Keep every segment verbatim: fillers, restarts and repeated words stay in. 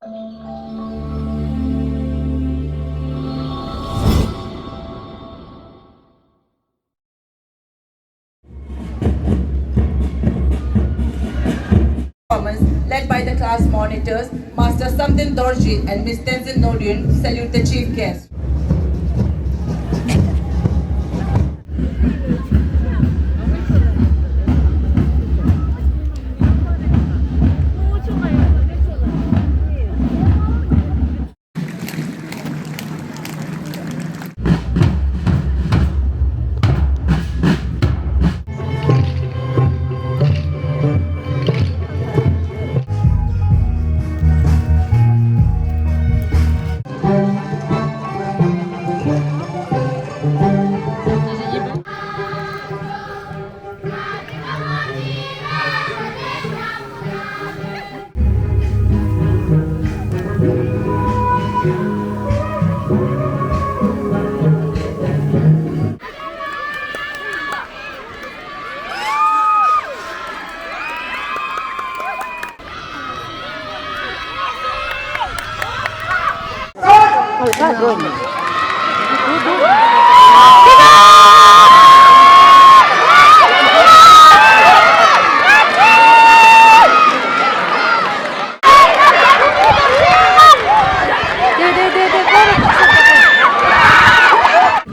Performance led by the class monitors, Master Samdin Dorji and Miss Tenzin Nodin, salute the chief guest.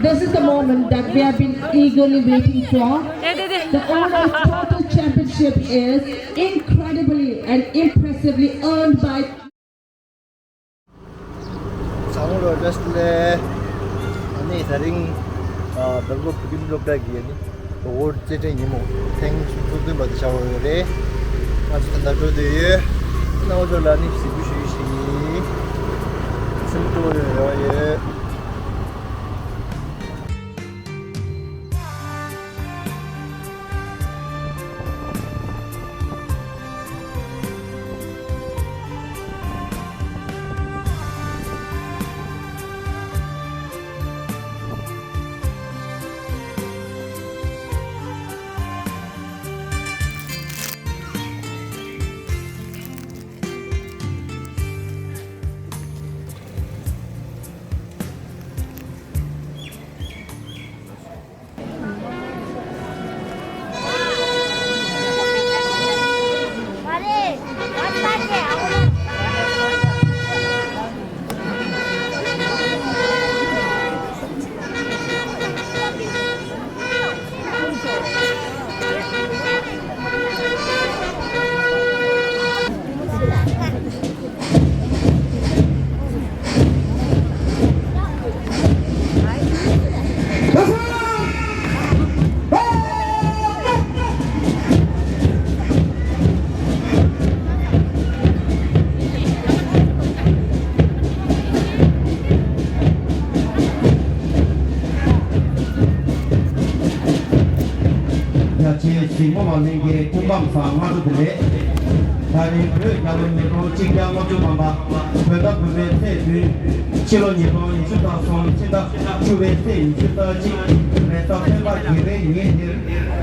This is the moment that we have been eagerly waiting for. The owner of total championship is incredibly and impressively earned by ཚང་མ་ལ་བཀྲ་ཤིས་བདེ་ལེགས། ཨ་ནི་དེ་རིང་ཨ་སྦེལ་ཀོབ་བོད་ཁྱིམ་སློབ་གྲྭ་གི་ཨ་ནི་ལོ་འཁོར་རྩེད་འགྲན་ཉིན་མོ་ཐེངས་སུམ་ཅུ་སོ་བདུན་པ་དེ་ཆགས་ཡོད་རེད། ང་ཚོ་ད་ལྟ་འགྲོ་བསྡད་ཡོད། རྣམ་པ་ཚོ་ལ་ནི་གཟིགས་འབུལ་ཞུ་ཡི་ཞིག་ཡིན། སེམས་སྤྲོ་བོ་ཡོད་ཡོད། རྒྱ་ཆེའི་གཟིགས་མོ་བ་ལྷན་རྒྱས་སྐུ་ཁམས་བཟང་། སྔ་དྲོ་བདེ་ལེགས། ད་རིང་བོད་རྒྱལ་ལོ་ཉིས་སྟོང་ཆིག་བརྒྱ་ལྔ་བཅུ་ཐམ་པ་བོད་ཟླ་དགུ་པའི་ཚེས་བདུན། ཕྱི་ལོ་ཉིས་སྟོང་ཉི་ཤུ་རྩ་གསུམ་ཕྱི་ཟླ་བཅུ་པའི་ཚེས་ཉི་ཤུ་རྩ་གཅིག་རེས་གཟའ་སྤེན་པ་དགེ་བའི་ཉིན་འདིར།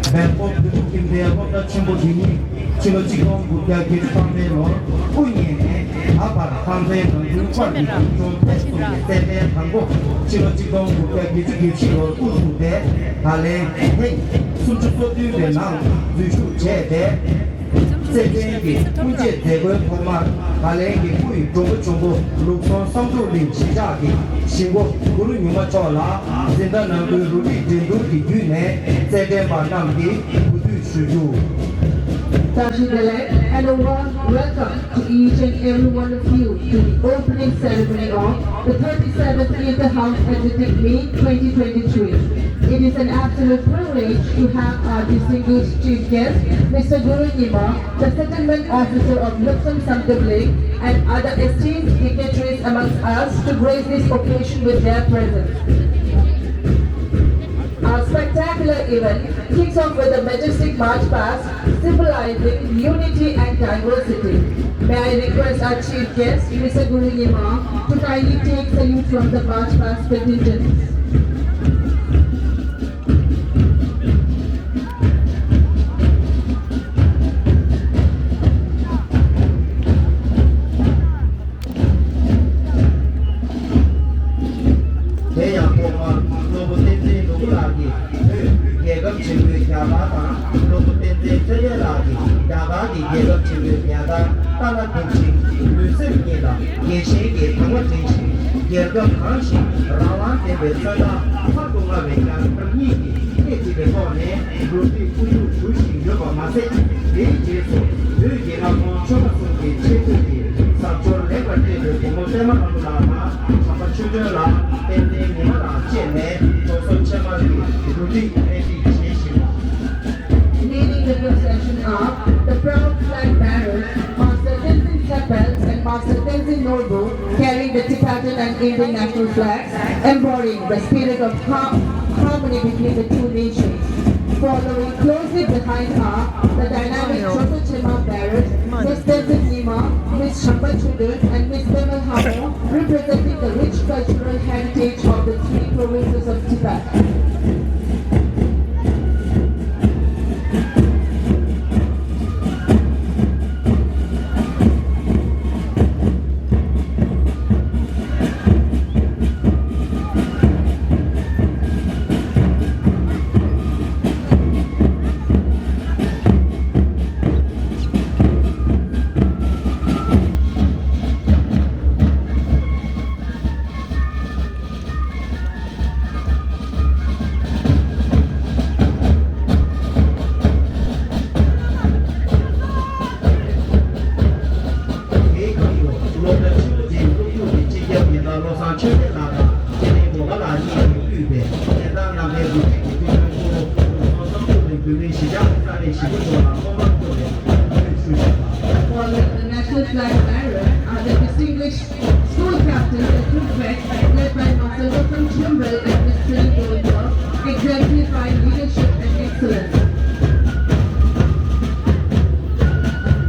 སྦེལ་ཀོབ་བོད་ཕྲུག་ཁྱིམ་སྡེའི་སློབ་གྲྭ་ཆེན་པོ་འདི་ཉིད་ཕྱི་ལོ་ཆིག་སྟོང་དགུ་བརྒྱ་བརྒྱད་ཅུ་ཐམ་པའི་ལོར་དབུ་བརྙེས་ནས། ད་བར་ཁང་ཚན་ནང་ཁུལ་དབར་གྱི་གུང་སྦྱོར་ཕེབས་གསུམ་གྱི་རྩེད་འགྲན་དང་པོ་ཕྱི་ལོ་ཆིག་སྟོང་དགུ་བརྒྱ་བརྒྱད་ཅུ་གྱ་བཞི་ལོར་དབུ་བཟུང་སྟེ། ད་ལན་ཐེངས་སུམ་ཅུ་སོ་བདུན་པའི་ནང་འཛུལ་ཞུགས་བྱས་ཏེ། རྩེད་འགྲན་གྱི་དབུ་འབྱེད་མཛད་སྒོའི་ཐོག་མར་ད་ལན་གྱི་སྐུ་ཡི་མགྲོན་པོ་ཆེན་པོ་ལུགས་སྲོང་བསམ་གྲུབ་གླིང་གཞིས་ཆགས་ཀྱི་གཞིས་འགོ་གུ་རུ་ཉི་མ་མཆོག་ལ་འཛིན་གྲྭ་ནང་ཁུལ་རུ་སྒྲིག་འགྲན་བསྡུར་གྱི་བརྒྱུད་ནས་རྩེད་འགྲན་པ་རྣམས་ཀྱི་གོ་སྒྲིག་ཞུ་རྒྱུ། བཀྲ་ཤིས་བདེ་ལེགས, and a warm welcome to each and every one of you to the opening ceremony of the thirty-seventh Inter-House Athletic Meet twenty twenty-three. It is an absolute privilege to have our distinguished chief guest, Mister Guru Nyima, the settlement officer of Lukson Samdubling, and other esteemed dignitaries amongst us to grace this occasion with their presence. Our spectacular event kicks off with a majestic march past, symbolizing unity and diversity. May I request our chief guest, Mister Guru Nyima, to kindly take salute from the march past contingents. རྒྱལ་ཆེན་གྱི་གདུང་བ་འདྲེན་ཞིང་རྒྱལ་ཁབ་གང་ཞིག་རང་དབང་ལྡན་པའི་མཚོན་རྟགས་ཕར་དུ་བསྔགས་པའི་རྒྱལ་ཁབ་གཉིས་ཀྱིས་སྣེ་ཁྲིད་པའི་ཐོག་ནས་འགོ་ཁྲིད་དབུ་བཞུགས་ཞུ་བཞིན་ཡོད་པ་མ་ཟད། དེའི་རྗེས་སུ་བོད་རྒྱལ་ཁབ་ཆོལ་ཁ་གསུམ་གྱི་ཆེས་མཐོའི་གཟབ་མཆོར་ལེགས་པར་སྤྲས་པའི་བུ་མོ་པད་མ་ལྷ་མོ་ལགས་དང་བྱམས་པ་ཆོས་སྒྲོན་ལགས། བསྟན་འཛིན་ཉི་མ་ལགས་བཅས་ནས་རྡོ་སོལ་ཕྱེ་མར་གྱི་འགོ་ཁྲིད་སྣེ་ཁྲིད་བྱེད་བཞིན་པ། Leading the procession are the proud flag bearers, Master Tenzin Sepel and Master Tenzin Norbu, carrying the Tibetan and Indian national flags, embodying the spirit of har-, harmony between the two nations. Following closely behind are the dynamic Joso Chema bearers, Miss Tenzin Nyima, Miss Champa Chudun, and Miss Pemal Hamo, representing the rich cultural heritage of the three provinces of Tibet. དེའི་སྐབས་སུ་སློབ་གྲྭ་ཆེན་མོ་ཆེན་སློབ་ཕྲུག་གི་སྤྱི་ཁྱབ་ཉེན་བརྡ་བློ་བཟང་ཆོས་སྒྲོན་ལགས་དང་སྤྱི་བདེ་འགོ་ཁྲིད་ལགས་གཉིས་ཀྱིས་དབུས་པའི་ཉེན་བརྡ་རྣམ་པའི་འགོ་ཁྲིད་ཀྱི་དབུས་གཙང་གཙོ་བོ་བློ་བཟང་བསམ་གྲུབ་ལས་འགུལ་མི་གཞིས་ཆགས་ས་གནས་གཞིས་ཁོ་ཚོ་ལ་སློབ་མར་བསྐྱོད་པའི་འབོད་སྐུལ་ཞུ་བཞིན་པ། Following the national flag bearer are the distinguished school captains and troop vets led by Master Gautam Chhembal and Miss Trini Goenka, exemplifying leadership and excellence.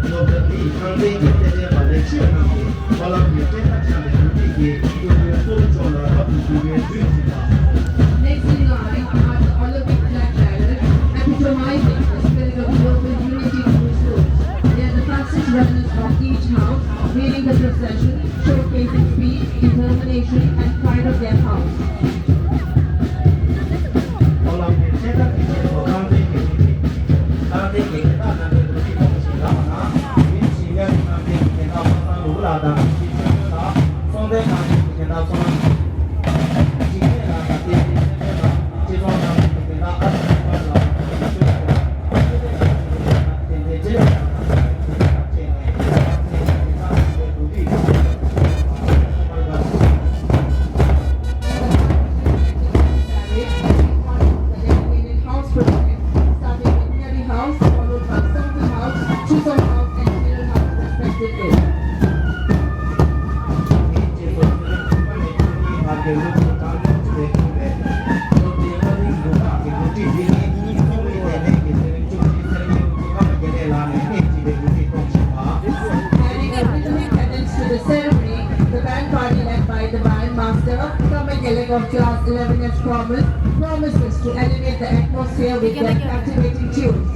སློབ་གྲྭ་འདིའི་ཁང་ཚན་གྱི་རྩེད་འགྲན་པ་ལེགས་ཤོས་རྣམས་ཀྱིས་ཧྥ་ལམ་གྱི་སྤྲེལ་ཟླ་འཁྱམས་པའི་འགོ་ཁྲིད་ཀྱིས་སྐུ་མགྲོན་གཙོ་བོ་མཆོག་ལ་རབ་ཏུ་གུས་པའི་འབུལ་ཞུས་པ། Next in line are the Olympic flag bearers, epitomizing the spirit of global unity through sports. They are the fastest runners of each house, leading the procession, showcasing speed, determination, and pride of their house. ཧྥ་ལམ་གྱི་སྤྲེལ་ཟླ་འདིའི་རྗེས་སུ་ཁང་ཚན་གྱི་འགོ་ཁྲིད། ཁང་ཚན་གྱི་ཉེན་བརྡ་རྣམ་པའི་འགོ་ཁྲིད་ཁོང་ཞིག་ལགས་དང་། དེ་བཞིན་ཉ་རིགས་ཁང་ཚན་གྱི་ཉེན་བརྡ་པ་སངས་ལུ་གུ་ལགས་དང་ཞིག་ཆོས་སྒྲོན་ལགས། སྲོང་བཙན་ཁང་ཚན་གྱི་ཉེན་བརྡ་སོ་ནམ་འཇིགས་མེད་ལགས་དང་བསྟན་འཛིན་སེ་བན་ལགས། ཅི་སོང་ནང་གི་དེ་དག་ཨ་ཤི་པ་ལ་ཆོས་ཀྱི་ཆོས་ཀྱི་དེ་དེ་ཅི་ལ་ཡང་བཅས་ནས་ཁང་ཚན་གྱི་དེ་དག་ལ་འགྲོ་དུས། House project, starting with Nyari House, followed by Songkul House, Chusom House, and Kiran House, respectively. Adding a rhythmic cadence to the ceremony, the band party led by the band master, Kama Gelek of class eleven as promised, promises to elevate the atmosphere with their captivating tunes.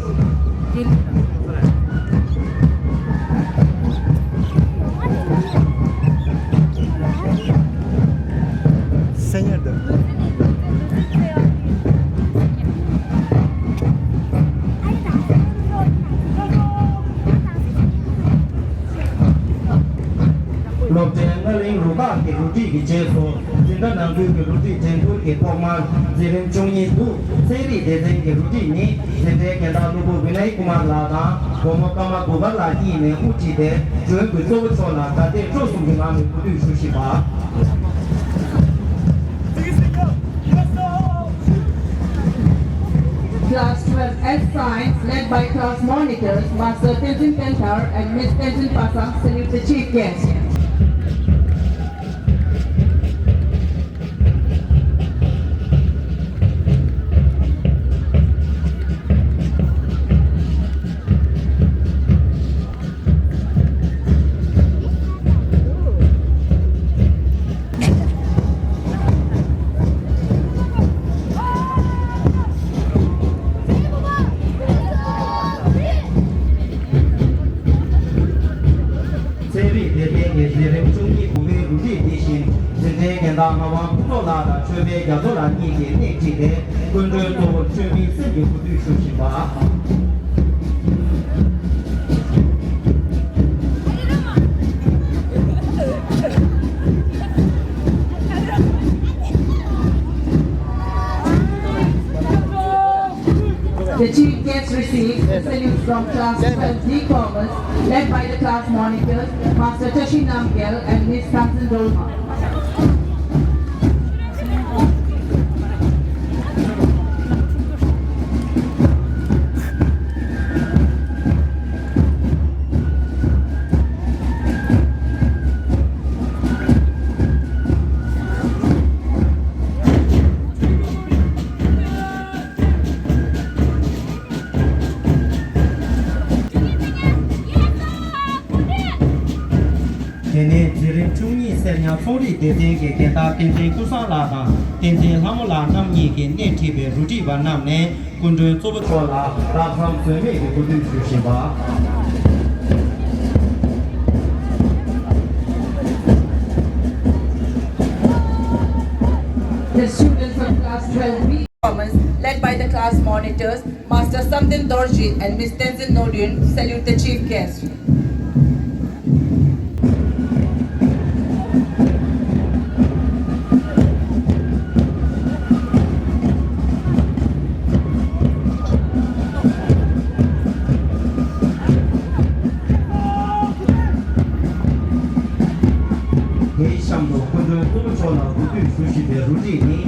སློབ་གྲྭའི་སྔ་གླིང་རུ་ཁག་གི་རུ་སྒྲིག་གི་རྗེས་སུ། འཛིན་གྲྭ་ནང་ཁུལ་གྱི་རུ་སྒྲིག་འགྲན་བསྡུར་གྱི་ཐོག་མར་འཛིན་རིམ་བཅུ་གཉིས་དུ་ཚན་རིག་སྡེ་ཚན་གྱི་རུ་སྒྲིག་ནི། འཛིན་གྲྭའི་རྒན་བདག་ནོར་བུ་བི་ནའི་ཀུ་མར་ལགས་དང་། བུ་མོ་ཀརྨ་གུ་གར་ལགས་གཉིས་ནས་དབུ་ཁྲིད་དེ། མགྲོན་ཁུལ་གཙོ་བོ་ཕྱོགས་ལ་དགའ་དད་སྤྲོ་གསུམ་གྱི་ངང་ནས་གོ་སྒྲིག་ཞུ་བཞིན་པ། Class twelve S Science, led by class monitors Master Tenzin Penthar and Miss Tenzin Pasang, salute the chief guest. ཚན་རིག་སྡེ་ཚན་གྱི་འཛིན་རིམ་བཅུ་གཉིས་དགུ་པའི་རུ་སྒྲིག་འདི་བཞིན། འཛིན་གྲྭའི་རྒན་བདག་ངག་དབང་ཕུན་ཚོགས་ལགས་དང་ཆོས་འཕེལ་རྒྱ་མཚོ་ལགས་གཉིས་ཀྱིས་སྣེ་ཁྲིད་དེ། སྐུ་མགྲོན་གཙོ་བོར་ཆོས་མིན་གསེར་གྱི་གོ་སྒྲིག་ཞུ་བཞིན་པ། From class twelve D Commerce, led by the class monitors, Master Tashi Namgyal and Miss Samson Dolma. དེ་ནས་འཛིན་རིམ་བཅུ་གཉིས་སེར་ཉ་ཚོང་རིག་སྡེ་ཚན་གྱི་འགན་བདག་བསྟན་འཛིན་ཀུན་བཟང་ལགས་དང་བསྟན་འཛིན་ལྷ་མོ་ལགས་རྣམ་གཉིས་ཀྱིས་སྣེ་ཁྲིད་པའི་རུ་སྒྲིག་པ་རྣམས་ནས་སྐུ་མགྲོན་གཙོ་བོ་མཆོག་ལ་ལྷག་བསམ་ཟོལ་མེད་ཀྱི་གོ་སྒྲིག་ཞུ་བཞིན་པ། The students of class twelve B Performance led by the class monitors, Master Samdin Dorji and Miss Tenzin Nodyun, salute the chief guest. དེའི་གཤམ་དུ་སྐུ་མགྲོན་གཙོ་བོ་མཆོག་ལ་གོ་སྒྲིག་ཞུ་བཞིན་པའི་རུ་སྒྲིག་ནི།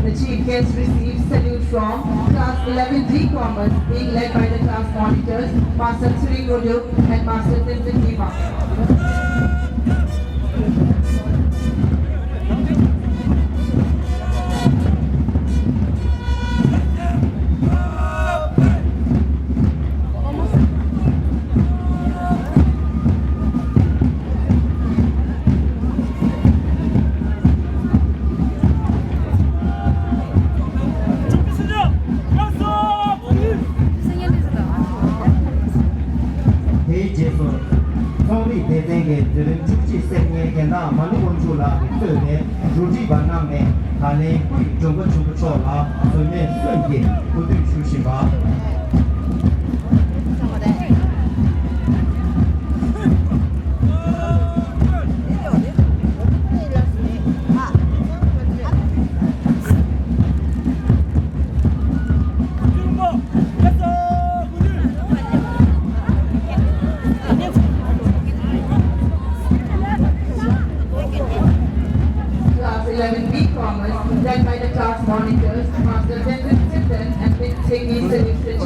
The chief guest receives salute from class eleven D Commerce, being led by the class monitors, Master Tsering Roduk and Master Tenzin Dima. དེའི་རྗེས་སུ། ཚོང་རིག་སྡེ་ཚན་གྱི་འཛིན་རིམ་བཅུ་གཅིག་སེར་ཉའི་འགན་བདག་མ་ནུ་དབང་ཕྱུག་ལགས་ཀྱིས་གཙོས་པའི་རུ་སྒྲིག་པ་རྣམས་ནས་ད་ལན་སྐུ་ཡི་མགྲོན་པོ་ཆེན་པོ་མཆོག་ལ་ཟོལ་མེད་གསོལ་གྱིས་གོ་སྒྲིག་ཞུ་བཞིན་པ། Class eleven B Commerce, led by the class monitors, Master Vincent Sifton and Miss Tegi Solution.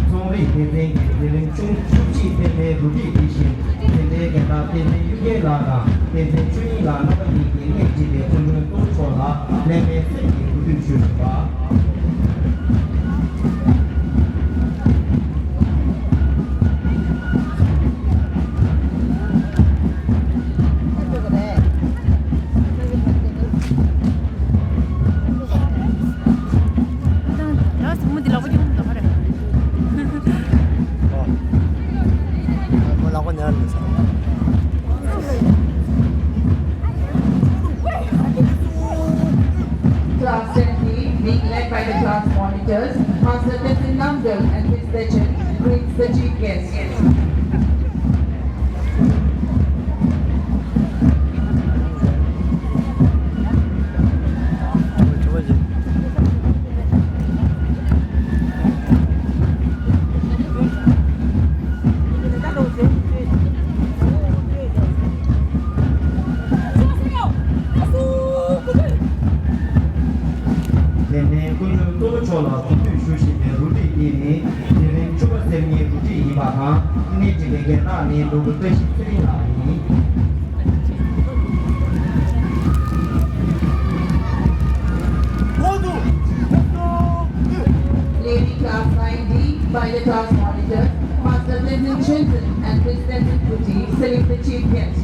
ཚོང་རིག་སྡེ་ཚན་གྱི་འཛིན་རིམ་ཆུང་བཅུ་གཅིག་སེར་ཉའི་རུ་སྒྲིག་དེ་བཞིན་འཛིན་གྲྭའི་འགན་བདག་བསྟན་འཛིན་གཡུ་རྒྱལ་ལགས་དང་བསྟན་འཛིན་ཆོས་དབྱིངས་ལགས་རྣམ་པ་གཉིས་ཀྱིས་སྣེ་ཁྲིད་པའི་སྐུ་མགྲོན་གཙོ་བོ་མཆོག་ལ་སླད་མའི་སེམས་ཀྱི་གོ་སྒྲིག་ཞུ་བཞིན་པ། Pastor Tenzin Namgyal and his legend greets the chief guest. དེ་ནས་སྐུ་མགྲོན་གཙོ་བོ་མཆོག་ལ་གོ་སྒྲིག་ཞུ་བཞིན་པའི་རུ་སྒྲིག་འདི་ནི་དེ་རིང་ཕྱུ་པ་གསེར་རྙིང་རུ་སྒྲིག་ཡིན་པ་དང་། སྣེ་ཁྲིད་པའི་འགན་བདག་ནི་ནོར་བུ་བཀྲ་ཤིས་ཚེ་རིང་ལགས་ཡིན། Lady class nine D by the class monitor, Master Tenzin Chinzin and Miss Tenzin Kuti, select the chief guest.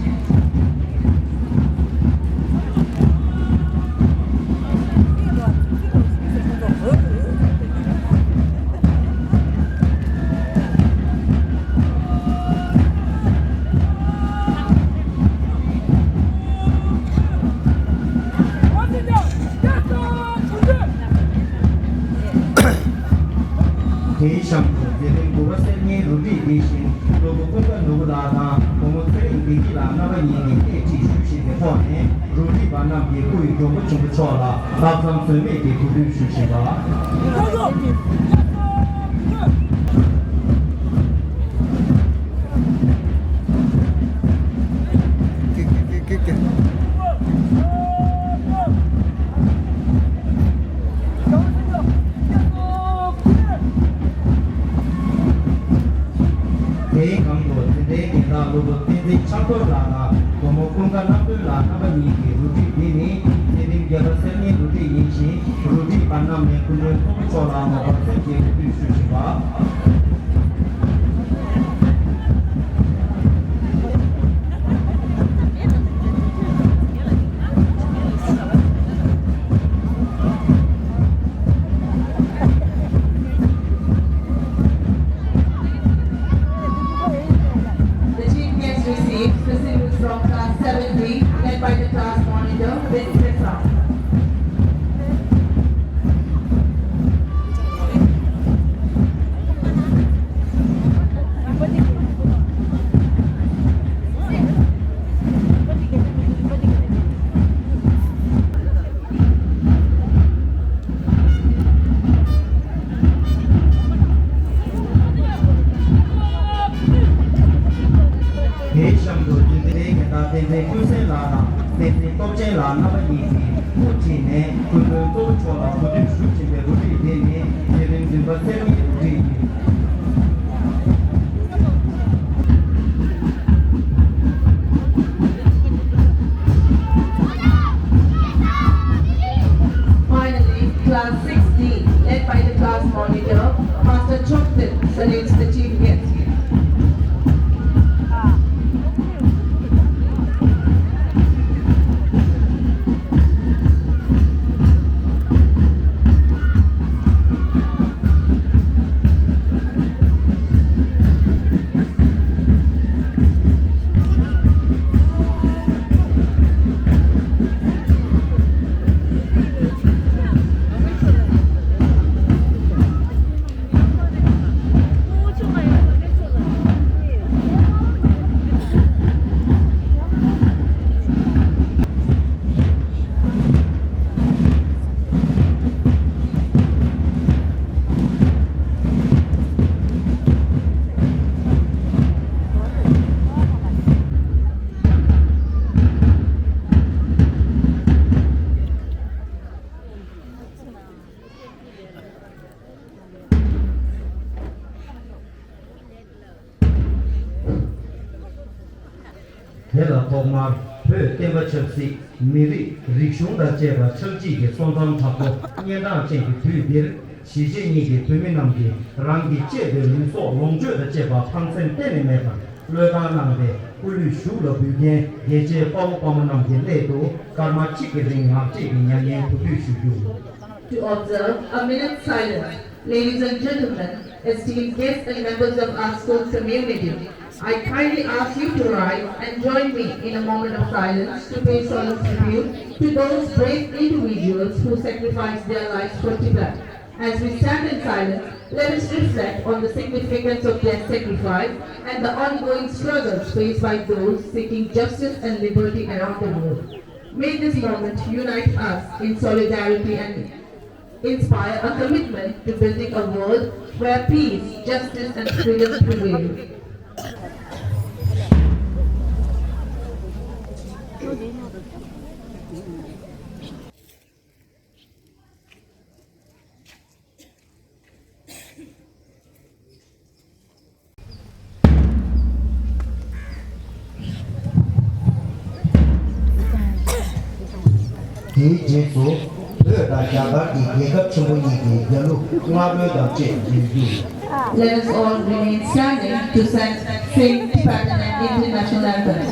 དེའི་གཤམ་དུ་དེ་རིང་དགུ་པ་གསེར་རྙིང་རུ་སྒྲིག་འདི་བཞིན་སློབ་བུ་ཀུན་དགའ་ནོར་བུ་ལགས་དང་བུ་མོ་ཚེ་རིང་བདེ་སྐྱིད་ལགས་རྣམ་པ་གཉིས་ནས་སྣེ་ཁྲིད་ཞུ་བཞིན་པའི་ཐོག་ནས། རུ་སྒྲིག་པ་རྣམས་ཀྱིས་སྐུ་ཡི་མགྲོན་པོ་ཆེན་པོ་མཆོག་ལ་ལྷག་བསམ་ཟོལ་མེད་ཀྱིས་གོ་སྒྲིག་ཞུ་བཞིན་པ། དེའི་སྒང་དུ་འཛིན་གྲྭའི་འགན་བདག་སློབ་བུ་བསྟན་འཛིན་ཕྱག་རྡོར་ལགས་དང་བུ་མོ་ཀུན་དགའ་རྣམ་གྲོལ་ལགས་རྣམ་པ་གཉིས་ཀྱིས་རུ་སྒྲིག་འདི་ནི་དེ་རིང་རྒྱལ་བ་གསེར་རྙིང་རུ་སྒྲིག་ཡིན་ཞིང་། རུ་སྒྲིག་པ་རྣམས་ནས་སྐུ་མགྲོན་གཙོ་བོ་མཆོག་ལ་མོས་པ་སེམས་བསྐྱེད་གུས་འདུད་ཞུ་བཞིན་པ། The chief guest receives the salute from class seven B, led by the class monitor, Miss Tessa. དེའི་གཤམ་དུ་འཛིན་གྲྭའི་འགན་བདག་བསྟན་འཛིན་ཀུན་གསལ་ལགས་དང་བསྟན་འཛིན་སྟོབས་ཆེན་ལགས་རྣམ་པ་གཉིས་ཀྱིས་དབུ་ཁྲིད་ནས་སྐུ་མགྲོན་གཙོ་བོ་མཆོག་ལ་གོ་སྒྲིག་ཞུ་བཞིན་པའི་རུ་སྒྲིག་འདི་ནི་དེ་རིང་འཛིན་པ་གསེར་རྙིང་རུ་སྒྲིག་ཡིན། Finally, class six D, led by the class monitor, Master Chokten, salutes the chief guest. དེ་ལ་ཐོག་མར་བོད་བསྟན་པ་ཆབ་སྲིད། མི་རིགས་རིག་གཞུང་དང་བཅས་པ་ཆགས་འཇིག་གི་སོ་མཚམས་དྲག་པོ་གཉན་འཕྲང་ཅན་གྱི་དུས་འདིར། གཞིས་བྱེས་གཉིས་ཀྱི་བོད་མི་རྣམས་ཀྱིས་རང་གི་གཅེས་པའི་ལུས་སྲོག་ལོངས་སྤྱོད་དང་བཅས་པ་ཕངས་སེམས་གཏན་ནས་མེད་པར་བློས་བཏང་གནང་སྟེ། སྐུ་ལུས་ཞུགས་ལ་འབུལ་མཁན་རྒྱལ་གཅེས་དཔའ་བོ་དཔའ་མོ་རྣམས་ཀྱི་སླད་དུ་སྐར་མ་གཅིག་གི་རིང་ངག་བཅད་ཀྱི་མྱ་ངན་གུས་འདུད་ཞུ་རྒྱུ། To observe a minute's silence. Ladies and gentlemen, esteemed guests and members of our school community, I kindly ask you to rise and join me in a moment of silence to pay solemn tribute to those brave individuals who sacrificed their lives for Tibet. As we stand in silence, let us reflect on the significance of their sacrifice and the ongoing struggles faced by those seeking justice and liberty around the world. May this moment unite us in solidarity and inspire a commitment to building a world where peace, justice, and freedom prevail. དེའི་རྗེས་སུ། བོད་དང་རྒྱ་གར་གྱི་རྒྱལ་ཁབ་ཆེན་པོ་གཉིས་ཀྱི་རྒྱལ་གླུ་རྔ་རོལ་དང་བཅས་འབུལ་རྒྱུ། Let us all remain standing to sing Tibetan and Indian national anthems.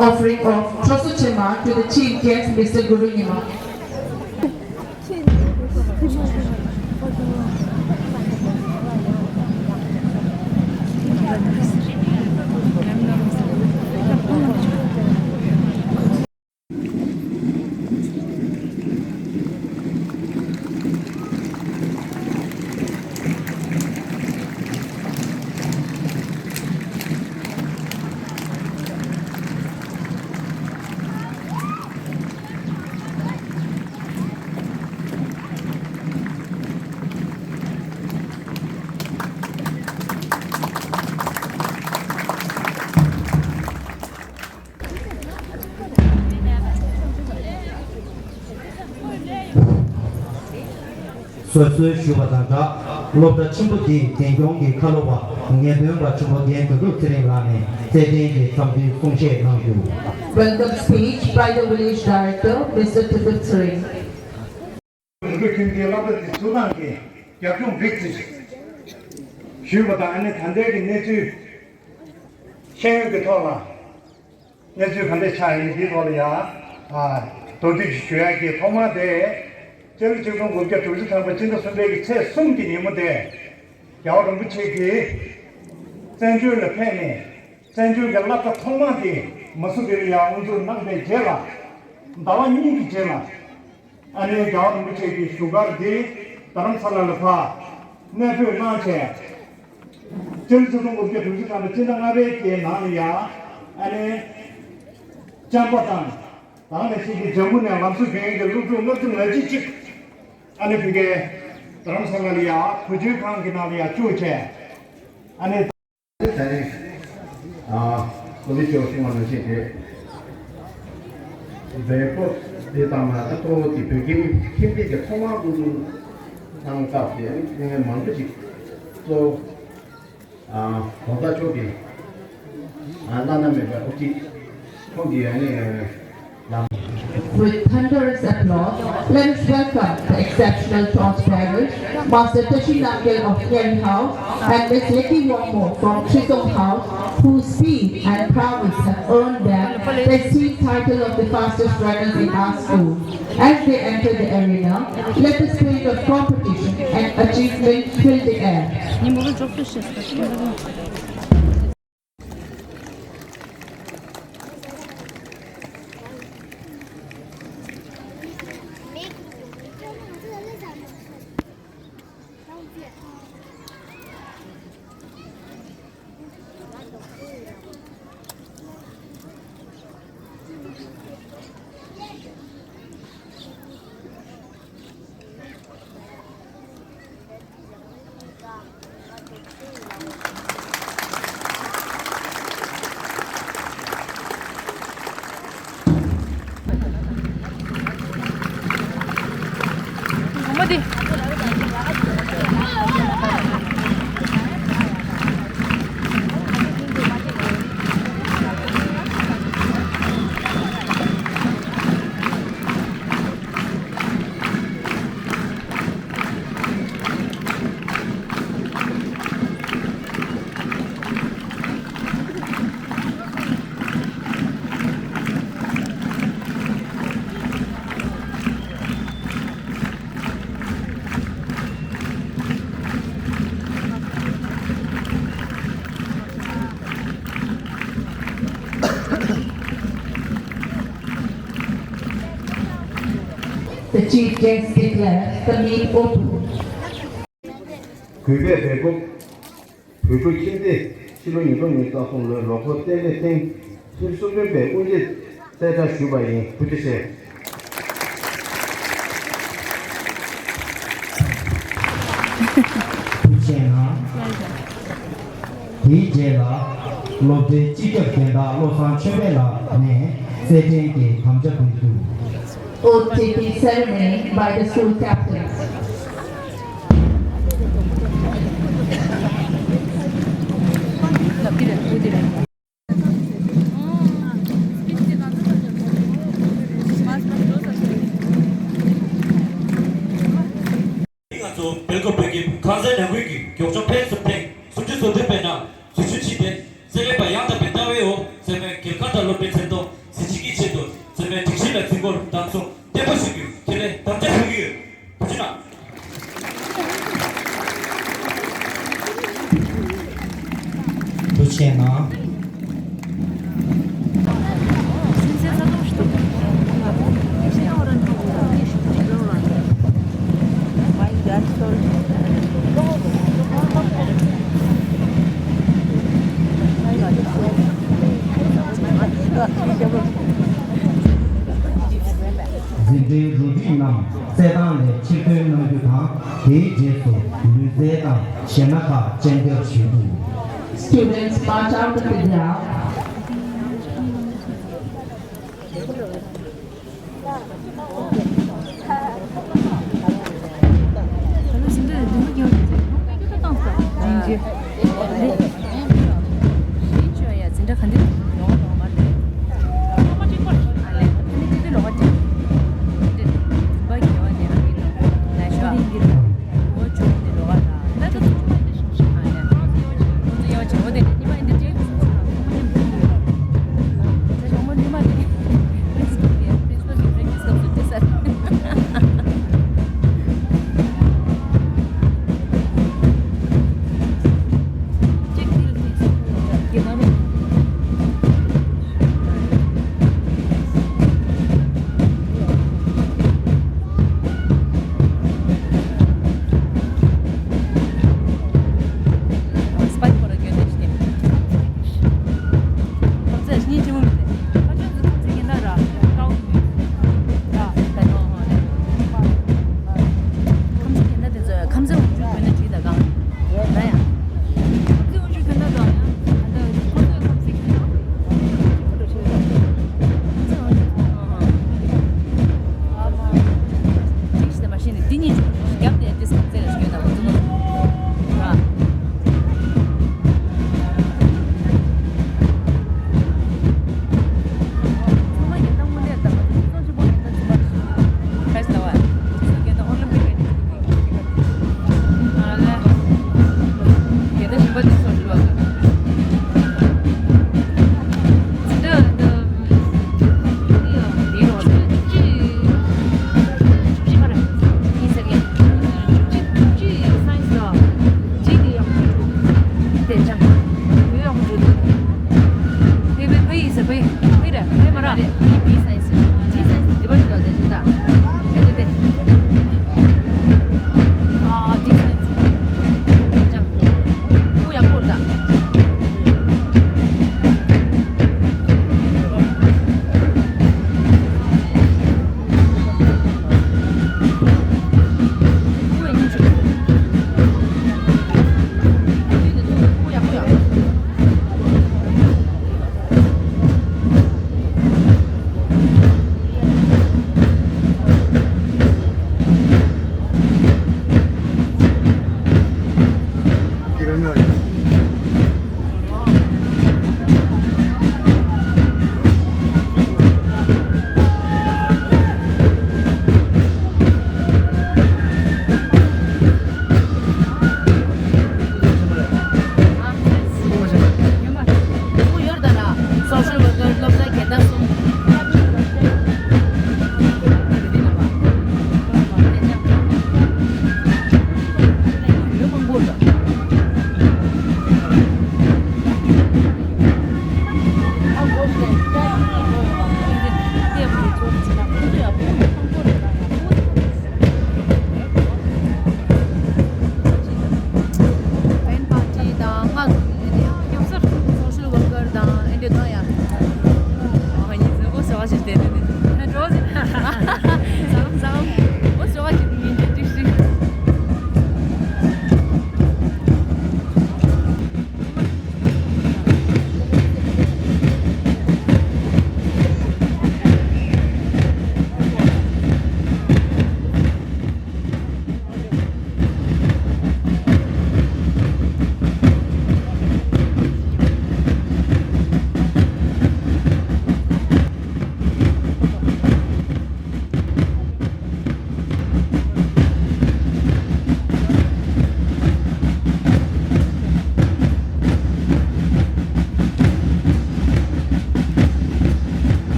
Offering of Choso Chema to the chief guest, Mister Guru Nyima. སོ་སོའི་ཞུ་བ་དང་སྦྲགས། སློབ་གྲྭ་ཆེན་པོ་འདིའི་འཛིན་སྐྱོང་གི་ཁ་ལོ་བ་ངེས་དོན་པ་ཆེན་པོ་རྒན་དོན་གྲུབ་ཚེ་རིང་ལགས་ནས་རྩེད་འགྲན་གྱི་འཚམས་འདྲིའི་གསུང་བཤད་གནང་རྒྱུ། Welcome speech by the village director, Mister Tutup Tsering. འགོ་ཁྲིད་འདིའི་སློབ་གྲྭ་འདི་ཚུགས་སྟངས་ཀྱི་རྒྱབ་ལྗོངས་རིགས་ཅིག་ཞུས་པ་དང་། ཨ་ནི་ད་ལྟའི་གི་གནས་ཚུལ་ཤེས་ཡོན་གྱི་ཐོག་ལ་གནས་ཚུལ་ག་འདྲས་ཆགས་ཡིན་འདིའི་ཐོག་ལ་ཡང་ཨ་མདོར་བསྡུས་ཤིག་ཞུ་ཡག་གི། ཐོག་མར་དེ་སྤྱི་ལོ་ཆིག་སྟོང་དགུ་བརྒྱ་དྲུག་ཅུ་ཐམ་པ་སྤྱི་ཟླ་གསུམ་པའི་གི་ཚེས་གསུམ་གྱི་ཉིན་མོ་དེ་རྒྱལ་བ་རིན་པོ་ཆེ་གིས་བཙན་བྱོལ་ལ་ཕེབས་ནས། བཙན་བྱོལ་གྱི་སློབ་གྲྭ་ཐོག་མ་དེ་མ་སུ་ཌི་ལ་ཡར་དབུ་འཛུགས་གནང་པའི་རྗེས་ལ། ཟླ་བ་གཉིས་ཀྱི་རྗེས་ལ། ཨ་ནི་རྒྱལ་བ་རིན་པོ་ཆེ་གི་བཞུགས་སྒར་འདི་རྡ་རམ་ས་ལ་ལ་ཕར་གནས་སྤོས་གནང་བྱས། སྤྱི་ལོ་ཆིག་སྟོང་དགུ་བརྒྱ་དྲུག་ཅུ་ཐམ་པའི་སྤྱི་ཟླ་ལྔ་པའི་གི་ནང་ལ་ཡང་ཨ་ནི་ བཅམ་པ་དང་། དེ་ནས་ཅིག་གི་ཇམ་མུ་ནས་ལམ་བཟོ་མཁན་གྱི་སློབ་ཕྲུག་ལྔ་བཅུ་ང་གཅིག་ཅིག་ཨ་ནི་ཕ་གིའི་རྡ་རམ་ས་ལ་ལ་ཡ་བུ་བཅོལ་ཁང་གི་ནང་ལ་ཡ་བཅུག་བྱས། ཨ་ནི། ད་རེས་ཨ་སློབ་དཔོན་ཆོས་གསུང་བ་ནང་བཞིན་དེ་བལ་པོ་དེ་དང་མ་ད་གཙོ་བོ་དེ་བོད་ཁྱིམ་ཁྱིམ་སྡེ་གི་ཐོག་མར་སློབ་ཕྲུག་གནང་སྐབས་དེ་ཨ་ནི་མང་པོ་ཞིག་གཙོ་བོ། ཨ་གོང་ས་མཆོག་གིས་ཨ་བླ་ན་མེད་པའི་དབུ་ཁྲིད་ཁོང་གིས་ཨ་ནི་ལམ། With thunderous applause, let us welcome the exceptional torch bearers, Master Tashi Namgyal of Nyeri House and Miss Leki Wongmo from Trisong House, whose speed and prowess have earned them the esteemed title of the fastest runners in our school. As they enter the arena, let the spirit of competition and achievement fill the air. The chief guest declares the meet open. གུས་པས་འབོད་སྐུལ། བོད་ཕྲུག་ཁྱིམ་སྡེ་ཕྱི་ལོ་ཉིས་སྟོང་ཉི་ཤུ་རྩ་གསུམ་ལོའི་ལོ་འཁོར་རྟེན་ལས་ཐེངས་སུམ་ཅུ་སོ་བདུན་པའི་དབུ་འབྱེད་གསལ་བསྒྲགས་ཞུས་པ་ཡིན། ཐུགས་རྗེ་ཆེ། ཐུགས་རྗེ་གནང་། དེའི་རྗེས་ལ་སློབ་གྲྭའི་སྤྱི་ཁྱབ་སྦྱིན་བདག་བློ་བཟང་ཆོས་འཕེལ་ལགས་ནས་སེར་སྦྲེང་གི་དམ་བཅའ་འབུལ་རྒྱུ། Oath taking ceremony by the school captains. ང་ཚོ་སྦེལ་ཀོབ་བོད་ཁྱིམ་ཁང་གསར་ནང་ཁུལ་གྱི་མགྱོགས་འཕྲིན་བཟོ་འདྲེན་པའི་ནང་འཛུལ་ཞུགས་བྱས་ཏེ། སེ་ལེ་པ་ཡང་དག་པའི་ལྟ་བའི་འོག་འཛིན་མའི་རྒྱལ་ཁ་དང་སློབ་གྲྭའི་མཚན་ཐོ་གཟི་བརྗིད་ཀྱི་ཆེད་དུ་འཛིན་མའི་སྒྲིག་གཞི་ལ་འཛིན་སྐོར་དམ་བཟུང་བརྟན་པོ་ཞུ་རྒྱུ་དེ་ལས་དམ་བཅའ་ཕུལ་གྱི་ཡོད། ཐུགས་རྗེ་གནང་། ཐུགས་རྗེ་གནང་། འཛིན་གྲྭའི་རུ་སྒྲིག་རྣམས་རྩེད་ཐང་ནས་ཕྱིར་ཐོན་གནང་རྒྱུ་དང་། དེའི་རྗེས་སུ་ལུས་རྩལ་དང་གཞས་སྣ་ཁག་སྤྱན་འདྲེན་ཞུ་རྒྱུ། Students march out of the ground.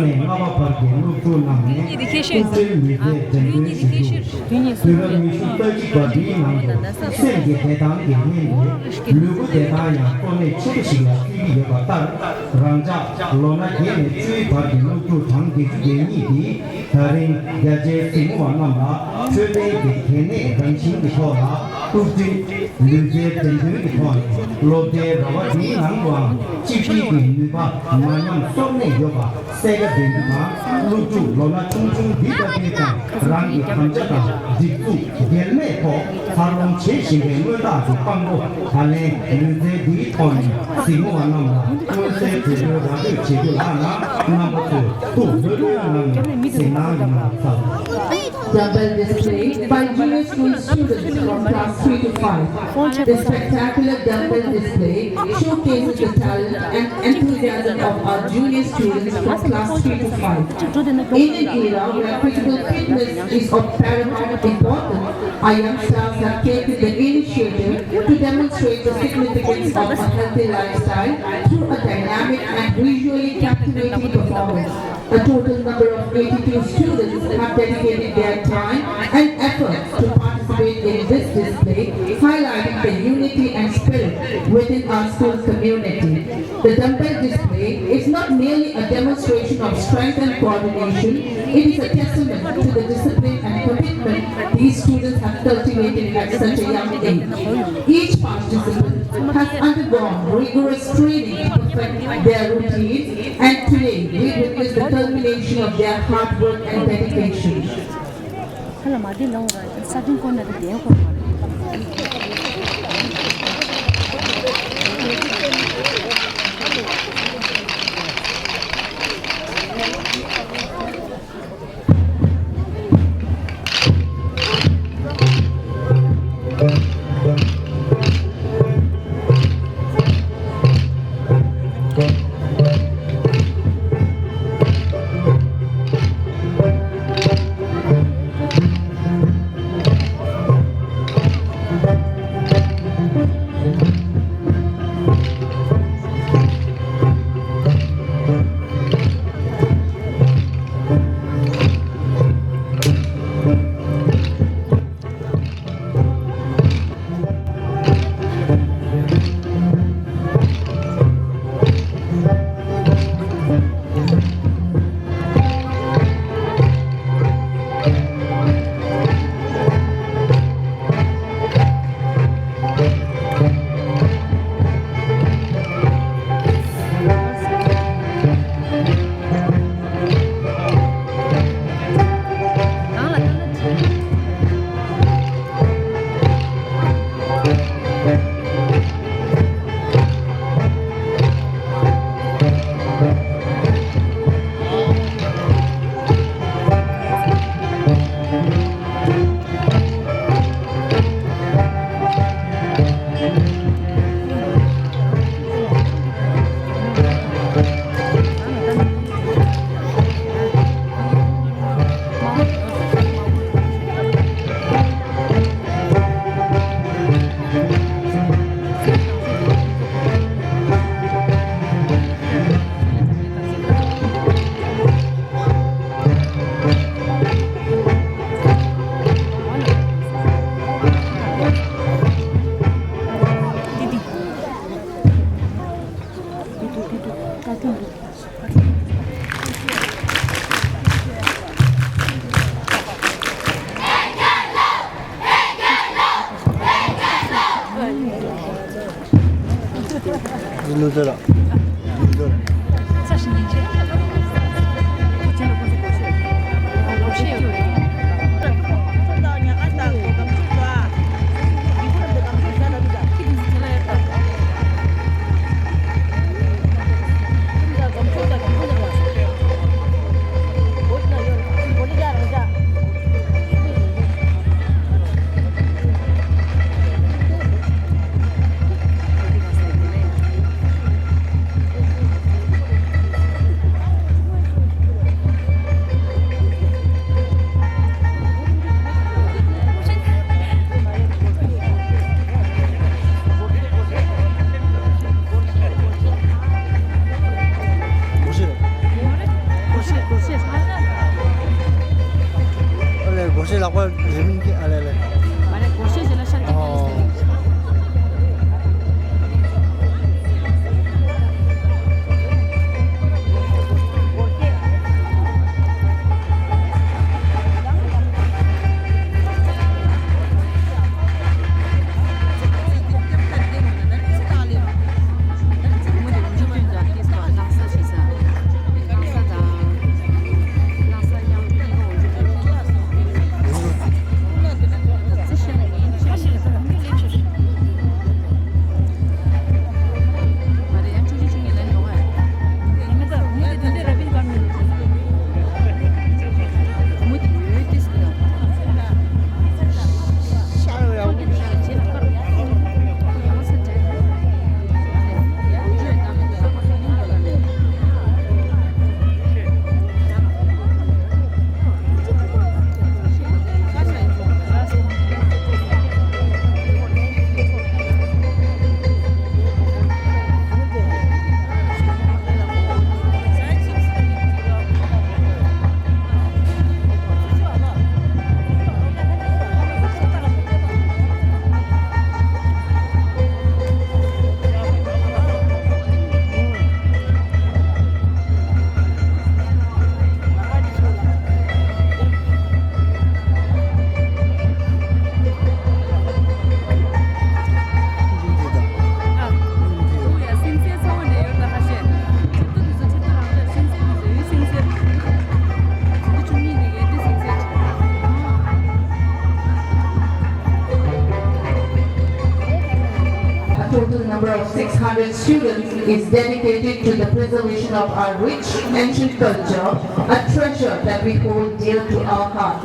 ནས་ལྔ་པ་བར་གྱི་སློབ་ཕྲུག་རྣམས་ནས་དབུ་ཁྲིད་མི་སྡེ་འགྲེམས་སྟོན་ཞུ་རྒྱུ། དུས་རབས་ཉི་ཤུ་རྩ་གཅིག་པ་འདིའི་ནང་དུ་སེམས་ཀྱི་བདེ་ཐང་དེ་ལྷན་དུ་ལུས་པོའི་བདེ་ཐང་ཡང་གཙོ་གནད་ཆེ་ཤོས་ཤིག་ལ་བརྩི་གི་ཡོད་པ་ལྟར། རང་ཅག་ལོ་ན་བརྒྱད་ནས་བཅུའི་བར་གྱི་སློབ་ཕྲུག་གྲངས་བརྒྱད་ཅུ་གྱ་གཉིས་འདིས་ད་རིང་རྒྱ་ཆེའི་གཟིགས་མོ་བ་རྣམས་ལ་འཕྲོད་བསྟེན་གྱི་གལ་གནད་རང་བཞིན་གྱི་ཐོག་ལ་ཐུགས་འདྲིས། ལུས་རྩལ་འགྲན་བསྡུར་གྱི་ཐོག་ནས་སློབ་གྲྭའི་ར་བ་འདིའི་ནང་དུའང་གཅིག་སྒྲིལ་གྱི་ནུས་པ་མ་ཉམས་གསོན་གནས་ཡོད་པ་གསལ་ཁ་ལྡན་རྒྱུ་དང་། སློབ་ཕྲུག་ལོ་ན་ཆུང་ཆུང་འདི་ལྟ་བུའི་ཐོག་རང་གི་དམ་བཅའ་དང་སྒྲིག་འཛུགས་འགལ་མེད་ཐོག་འཚར་ལོངས་བྱེད་བཞིན་པའི་མངོན་རྟགས་ཀྱི་དཔང་པོ་ད་ལན་ལུས་རྩལ་འདིའི་ཐོག་ནས་གཟིགས་མོ་བ་རྣམས་ལ་མངོན་གསལ་དོད་པོའི་ར་སྤྲོད་བྱེད་རྒྱུ་ལགས་ན། རྣམ་པ་ཚོས་ཐུགས་ལྷོད་ལྷོད་ངང་ནས་གཟིགས་གནང་ཡོང་བར་འཚལ། Dumbbell display by junior school students from class three to five. The spectacular dumbbell display showcases the talent and enthusiasm of our junior students from class three to five. In an era where physical fitness is of paramount importance, our young stars have taken the initiative to demonstrate the significance of a healthy lifestyle through a dynamic and visually captivating performance. A total number of eighty-two students have dedicated their time and effort to participate in this display, highlighting the unity and spirit within our school community. The dumbbell display is not merely a demonstration of strength and coordination, it is a testament to the discipline and commitment these students have cultivated at such a young age. Each participant has undergone rigorous training to perfect their routines, and today we witness the culmination of their hard work and dedication. ལག་པ་རིམ་གྱིས་ཨ་ལེ་ལེ། མ་རེད། སྒོར་གཞས་བྱས་ན་ཤར་གྱི་ཨོ། ཀྱང་ཟེར་ནས། A total number of six hundred students is dedicated to the preservation of our rich ancient culture, a treasure that we hold dear to our hearts.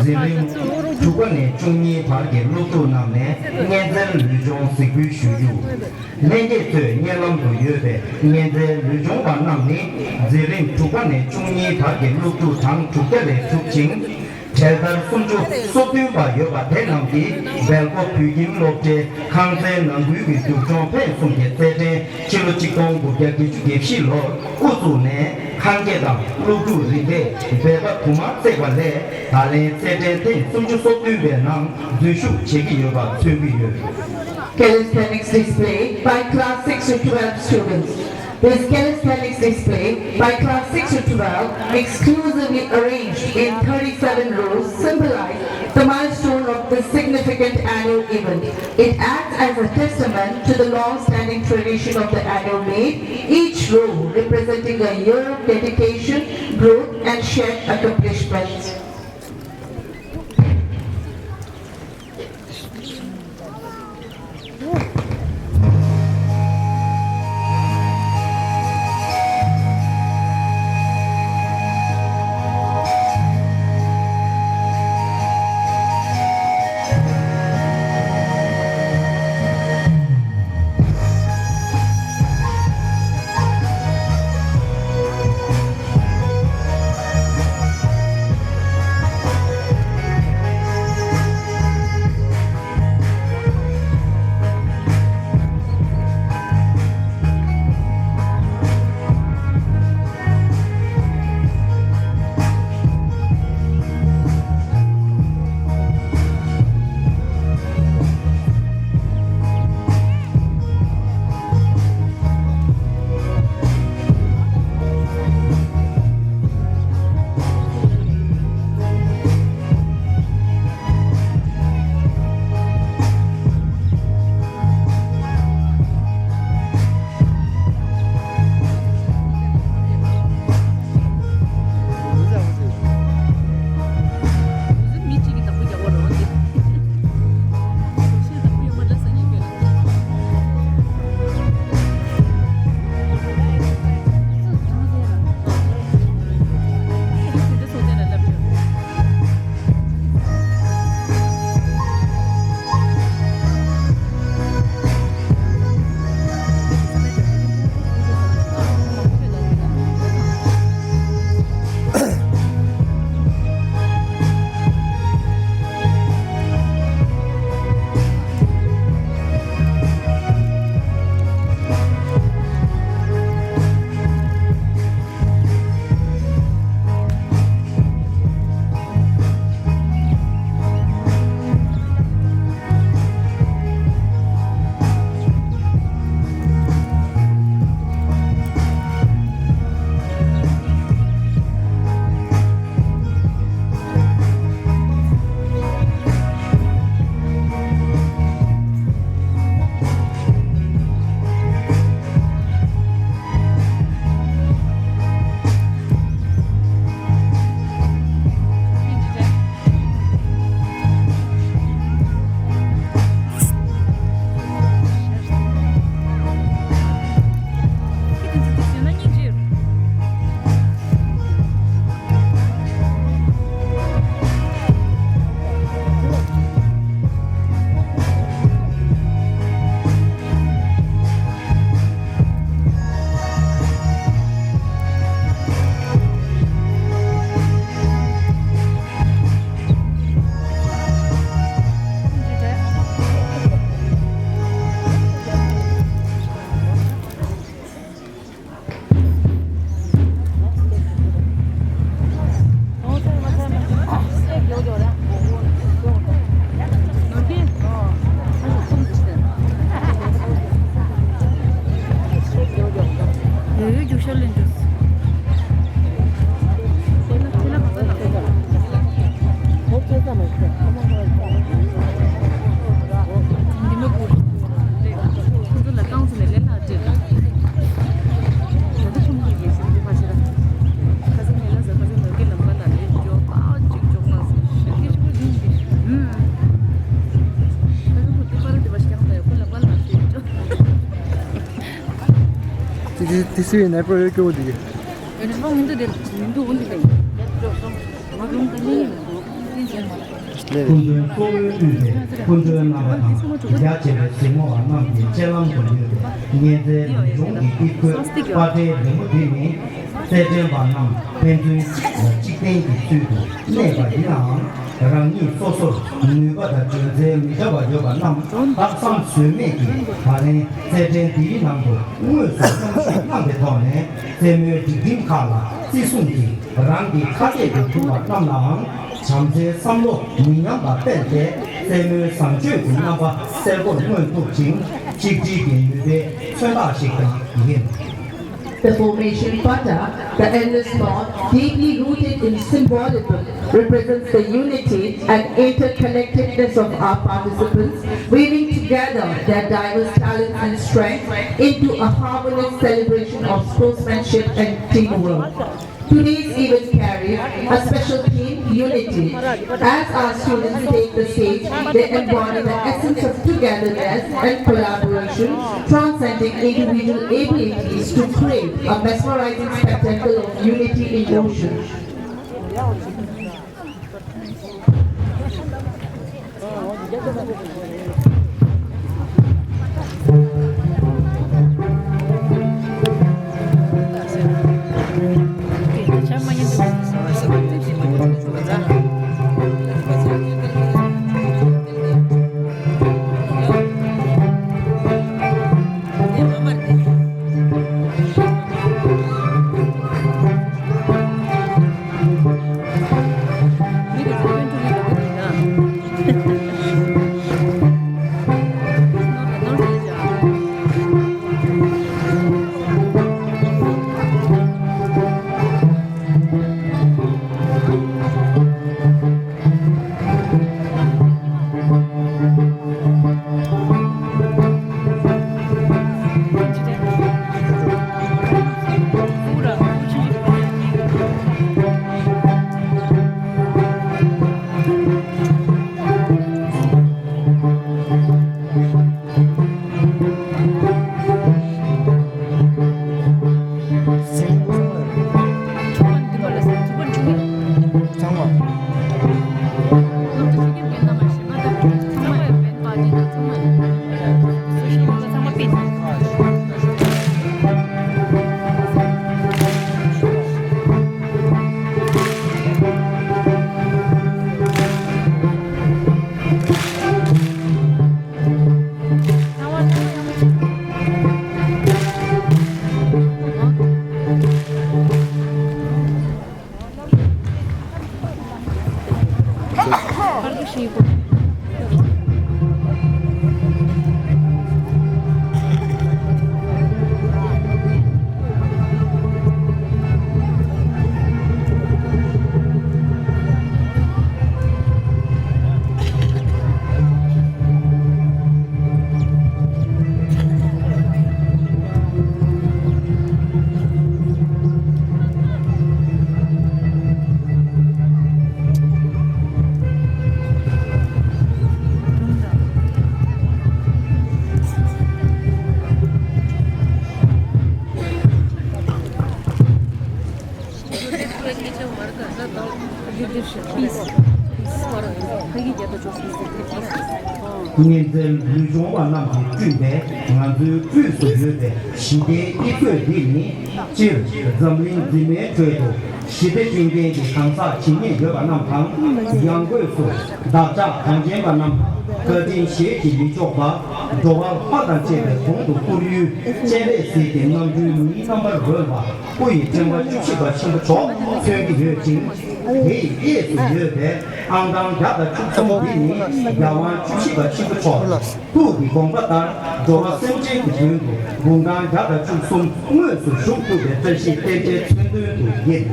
འཛིན་རིམ་དྲུག་པ་ནས་བཅུ་གཉིས་བར་གྱི་སློབ་ཕྲུག་རྣམས་ནས་གཉན་ཚན་ལུས་སྦྱོང་གཟིགས་འབུལ་ཞུ་རྒྱུ། ལྷན་རྒྱས་ཚོས་སྙན་ལམ་དུ་ཡོད་པའི་གཉན་ཚན་ལུས་སྦྱོང་པ་རྣམས་ནི་འཛིན་རིམ་དྲུག་པ་ནས་བཅུ་གཉིས་བར་གྱི་སློབ་ཕྲུག་གྲངས་དྲུག་བརྒྱ་ལས་གྲུབ་ཅིང་། གྲལ་སྟར་སུམ་ཅུ་སོ་བདུན་པ་ཡོད་པ་དེ་རྣམས་ཀྱིས་སྦེལ་ཀོབ་བོད་ཁྱིམ་སློབ་གྲྭའི་ཁང་ཚན་ནང་ཁུལ་གྱི་སྒྲུབ་སྦྱོང་ཕེབས་གསུམ་གྱི་རྩེད་འགྲན་ཕྱི་ལོ་ཆིག་སྟོང་དགུ་བརྒྱ་བརྒྱད་ཅུ་གྱ་བཞི་ལོར་དབུ་བཙུགས་ནས་ཁང་སྐྱེས་དང་སློབ་ཕྲུག་རིམ་པས་སྦལ་པ་དུ་མར་བརྩེགས་པ་ལས་ད་ལན་རྩེད་འགྲན་ཐེངས་སུམ་ཅུ་སོ་བདུན་པའི་ནང་འཛུལ་ཞུགས་བྱེད་ཀྱི་ཡོད་པ་མཚོན་གྱི་ཡོད། Calisthenics display by class six to twelve students. This calisthenics display by class six to twelve, exclusively arranged in thirty-seven rows, symbolize the milestone of The significant annual event. It acts as a testament to the long-standing tradition of the annual meet, each row representing a year of dedication, growth, and shared accomplishments. དེ་དེ་དེ་སུའི་ནས་པོ་ཡོད་སྐྱོ་བོ་དེ། སྐུ་མདུན་གཙོ་བོའི་དབུས་པའི་སྐུ་མགྲོན་རྣམ་པ་དང་། རྒྱ་ཆེ་བའི་གཟིགས་མོ་བ་རྣམས་ཀྱི་སྤྱན་ལམ་དུ་ཡོད་པའི་ཉེ་མཚར་མེ་ལོང་གི་དཀྱིལ་འཁོད་པ་ཏྲའི་རི་མོ་འདི་ནི། རྩེད་འགྲན་པ་རྣམས་ཕན་ཚུན་གཅིག་ལ་གཅིག་བརྟེན་གྱི་ཚུལ་དུ་གནས་པ་ཡིན་ནའང་། རང་ཉིད་སོ་སོར་ནུས་པ་དང་འཇོན་ཚད་མི་འདྲ་བ་ཡོད་པ་རྣམས་ལྷག་བསམ་ཟོལ་མེད་ཀྱིས་ད་ལན་རྩེད་འགྲན་འདིའི་ནང་དུ་དངོས་སུ་མཉམ་ཞུགས་གནང་པའི་ཐོག་ནས། རྩེད་མོའི་སྒྲིག་ཁྲིམས་ཁག་ལ་བརྩི་སྲུང་གིས། རང་གི་ཁ་གཏད་དུ་གྱུར་པ་རྣམས་ལའང་བྱམས་བརྩེའི་བསམ་བློ་མི་ཉམས་པ་སྤེལ་ཏེ། རྩེད་མོའི་བཟང་སྤྱོད་ཀྱི་རྣམ་པ་གསལ་པོར་མངོན་ཐུབ་ཅིང་། གཅིག་སྒྲིལ་གྱི་ནུས་པའི་མཚོན་རྟགས་ཤིག་ཀྱང་ཡིན། The formation Pata, the endless knot, deeply rooted in symbolism, represents the unity and interconnectedness of our participants, weaving together their diverse talents and strengths into a harmonious celebration of sportsmanship and teamwork. Today's event carries a special theme, unity. As our students take the stage, they embody the essence of togetherness and collaboration, transcending individual abilities to create a mesmerizing spectacle of unity in motion. ཉེ་ཚན་ལུས་སྦྱོང་བ་རྣམས་ཀྱིས་བསྐྲུན་པའི་ང་ཚོའི་དབུས་སུ་ཡོད་པའི་ཞི་བདེའི་དབྱིབས་བཀོད་འདི་ནི། སྤྱིར་འཛམ་གླིང་འཛིན་མའི་ཁྲོད་དུ་ཞི་བདེ་སྐྲུན་མཁན་གྱི་གང་ཟག་ཇི་སྙེད་ཡོད་པ་རྣམས་དང་། ཡང་སྒོས་སུ་བདག་ཅག་གངས་ཅན་པ་རྣམས་བཀའ་དྲིན་ཞལ་གྱིས་མི་ལྕོགས་པ། འགྲོ་བ་ལྷ་དང་བཅས་པའི་གོང་དུ་བཀུར་ཡུལ་སྤྱན་རས་གཟིགས་ཀྱི་རྣམ་སྤྲུལ་མིའི་རྣམ་པར་རོལ་པ། སྐུ་ཡི་ཕྲེང་བ་བཅུ་བཞི་པ་ཆེན་པོ་མཆོག་མཚོན་གྱི་ཡོད་ཅིང་། དེ་ཡི་གཡས་སུ་ཡོད་པའི་ཨང་གྲངས་བརྒྱ་དང་བཅུ་གསུམ་འདི་ནི་རྒྱལ་དབང་བཅུ་བཞི་པ་ཆེན་པོ་མཆོག་ཐུགས་ཀྱི་དགོངས་པ་ལྟར་འགྲོ་བ་སེམས་ཅན་གྱི་དོན་དུ་དགུང་གྲངས་བརྒྱ་དང་བཅུ་གསུམ་དངོས་སུ་བཞུགས་ཐུབ་པའི་བཀྲ་ཤིས་རྟེན་འབྲེལ་མཚོན་དོན་དུ་ཡིན།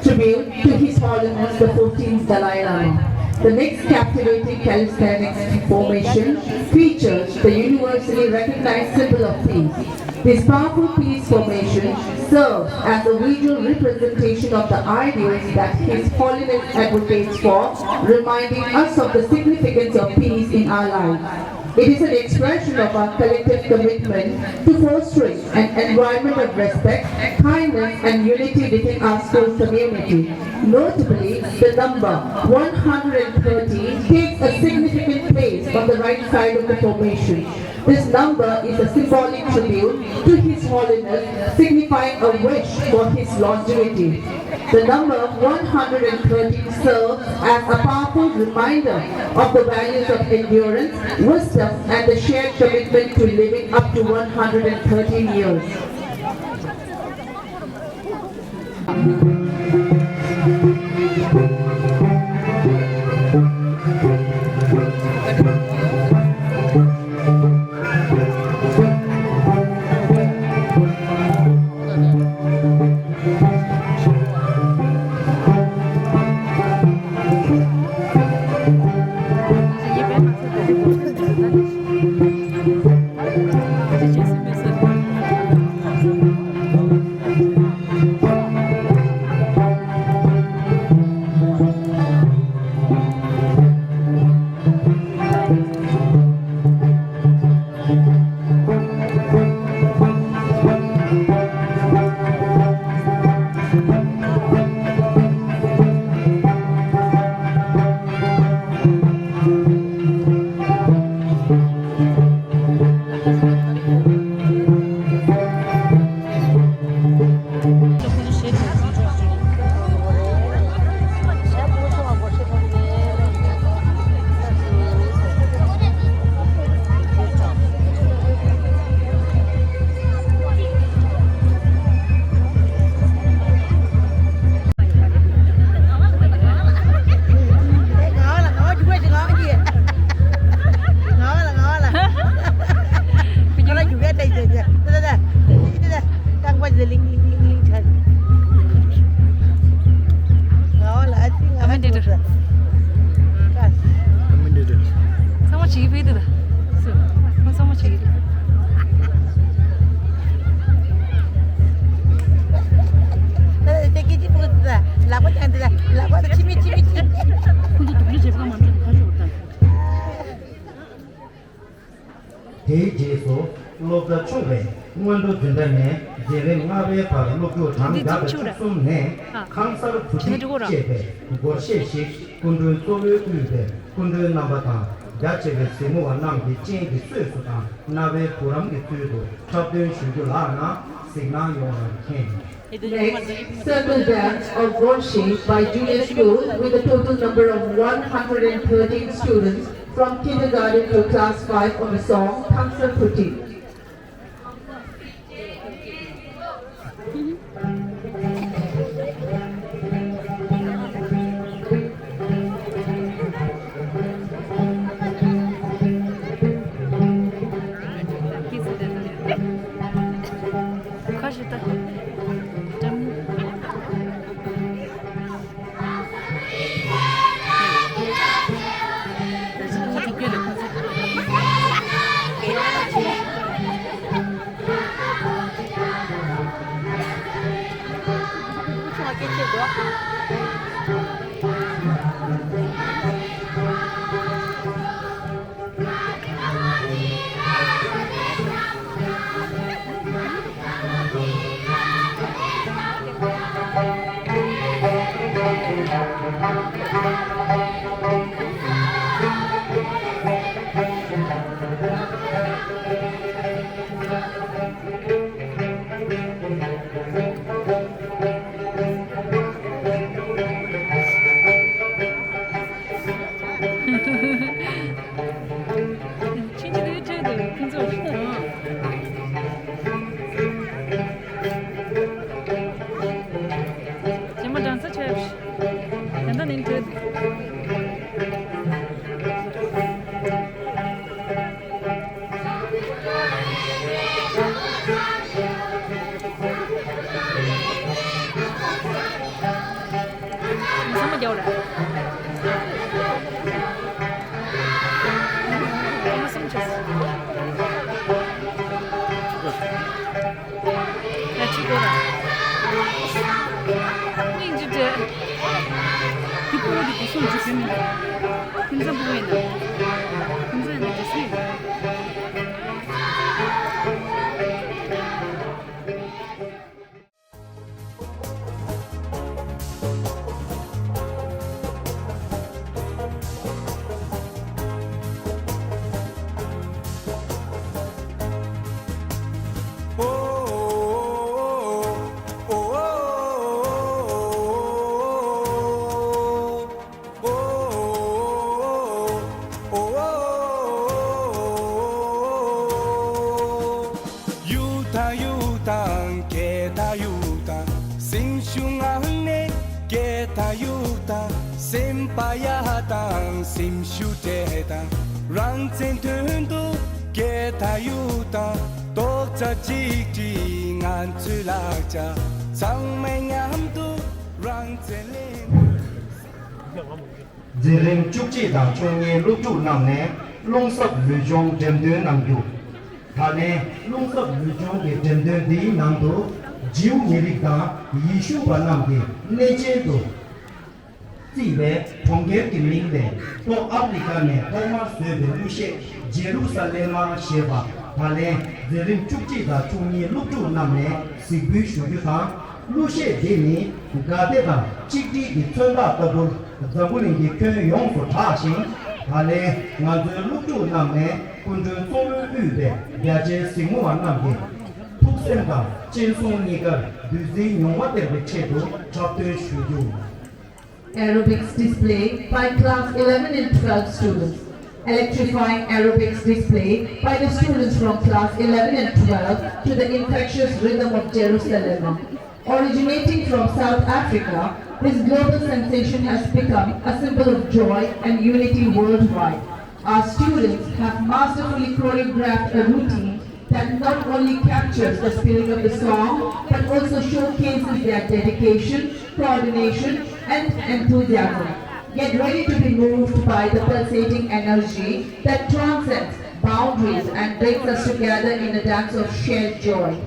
Tribute to His Holiness the fourteenth Dalai Lama. The next captivating calisthenics formation features the universally recognized symbol of peace. This powerful peace formation serves as a visual representation of the ideals that His Holiness advocates for, reminding us of the significance of peace in our lives. It is an expression of our collective commitment to fostering an environment of respect, kindness, and unity within our school community. Notably, the number one hundred thirteen takes a significant place on the right side of the formation. This number is a symbolic tribute to His Holiness, signifying a wish for his longevity. The number one hundred thirteen serves as a powerful reminder of the values of endurance, wisdom, and the shared commitment to living up to one hundred thirteen years. དེའི་རྗེས་སུ་སློབ་གྲྭ་ཆུང་བའི་སྔོན་འགྲོ་འཛིན་གྲྭ་ནས་འཛིན་རིམ་ལྔ་པའི་བར་སློབ་ཕྲུག་གྲངས་བརྒྱ་དང་བཅུ་གསུམ་ནས་ཁང་གསར་བུ་ཁྲིད་ཅེས་པའི་སྒོར་གཞས་ཤིག་སྐུ་མགྲོན་གཙོ་བོས་དབུས་པའི་སྐུ་མགྲོན་རྣམ་པ་དང་རྒྱ་ཆེ་བའི་གཟིགས་མོ་བ་རྣམས་ཀྱི་སྤྱན་གྱི་གསོས་སུ་དང་རྣ་བའི་བུ་རམ་གྱི་ཚུལ་དུ་འཁྲབ་སྟོན་ཞུ་རྒྱུ་ལགས་ན་གཟིགས་གནང་ཡོང་བར་མཁྱེན། Next, circle dance of Gonshi by Junior School with a total number of one hundred thirteen students from kindergarten to class five on the song Thangsar Phuti. ཁྱེད་ཀྱི་དེ་འཕྲལ་དུ་ཁོང་ཚོར། རྗེས་མ་སྦྲང་ས་ཆོས། ད་ལྟ་ནི་འཕྲལ་དུ། ཚང་མ་རྒྱག་ར། ཚང་མ་སུམ་ཆ། ཡ་ཆི་གོ་ར། སྙིང་རྗེ་སྤྲད། དེ་ཕོ་བོ་དེ་དེ་སུམ་ཆ་ཟིན། ཁྱིམ་ཚང་ཕོ་བོ་ཡིན་ན། ཁྱིམ་ཚང་ཡིན་ན་དེ་སུ་ཡིན། གཡུ་ཐང་གཡུ་ཐང་སྐད་ཐང་གཡུ་ཐང་། སེམས་ཤུགས་ངང་ནས་སྐད་ཐང་གཡུ་ཐང་། སེམས་པ་ཡ་ཐང་སེམས་ཤུགས་སྤྲད་ཐང་། རང་བཙན་དོན་དུ་སྐད་ཐང་གཡུ་ཐང་། རྡོག་རྩ་གཅིག་སྒྲིལ་ང་ཚོའི་ལག་ཆ། ཚང་མས་མཉམ་དུ་རང་བཙན་ལེན། འཛིན་རིམ་བཅུ་གཅིག་དང་བཅུ་གཉིས་སློབ་ཕྲུག་རྣམས་ནས་རླུང་གསར་ལུས་སྦྱོང་འགྲེམས་སྟོན་གནང་རྒྱུ། ད་ལན་རླུང་གསར་ལུས་སྦྱོང་གི་འགྲེམས་སྟོན་འདིའི་ནང་དུ་ཇིའུ་མི་རིགས་དང་ཡེ་ཤུ་པ་རྣམས་ཀྱི་གནས་ཆེན་དུ་བརྩིས་པའི་གྲོང་ཁྱེར་གྱི་མིང་ལས་ལྷོ་ཨ་ཕི་རི་ཀ་ནས་ཐོག་མར་བཟོས་པའི་གླུ་གཞས་ཇེ་རུ་ས་ལེ་མ་ཞེས་པ་ད་ལན་འཛིན་རིམ་བཅུ་གཅིག་དང་བཅུ་གཉིས་སློབ་ཕྲུག་རྣམས་ནས་གཟིགས་འབུལ་ཞུ་རྒྱུ་དང་། གླུ་གཞས་འདི་ནི་དགའ་བདེ་དང་གཅིག་སྒྲིལ་གྱི་མཚོན་རྟགས་ལྟ་བུར་འཛམ་བུ་གླིང་གི་ཁྱོན་ཡོངས་སུ་གྲགས་ཤིང་། ད་ལན་ང་ཚོའི་སློབ་ཕྲུག་རྣམས་ནས་སྐུ་མགྲོན་གཙོ་བོས་དབུས་པའི་རྒྱ་ཆེའི་གཟིགས་མོ་བ་རྣམས་ཀྱིས་ཐུགས་སེམས་དང་སྤྱན་ཟུང་གཉིས་ཀར་བདུད་རྩིའི་མྱོང་བ་སྟེར་བའི་ཆེད་དུ་འཁྲབ་སྟོན་ཞུ་རྒྱུ། Aerobics display by class eleven and twelve students. Electrifying aerobics display by the students from class eleven and twelve to the infectious rhythm of Jerusalem. Originating from South Africa, this global sensation has become a symbol of joy and unity worldwide. Our students have masterfully choreographed a routine that not only captures the spirit of the song, but also showcases their dedication, coordination, and enthusiasm. Get ready to be moved by the pulsating energy that transcends boundaries and brings us together in a dance of shared joy.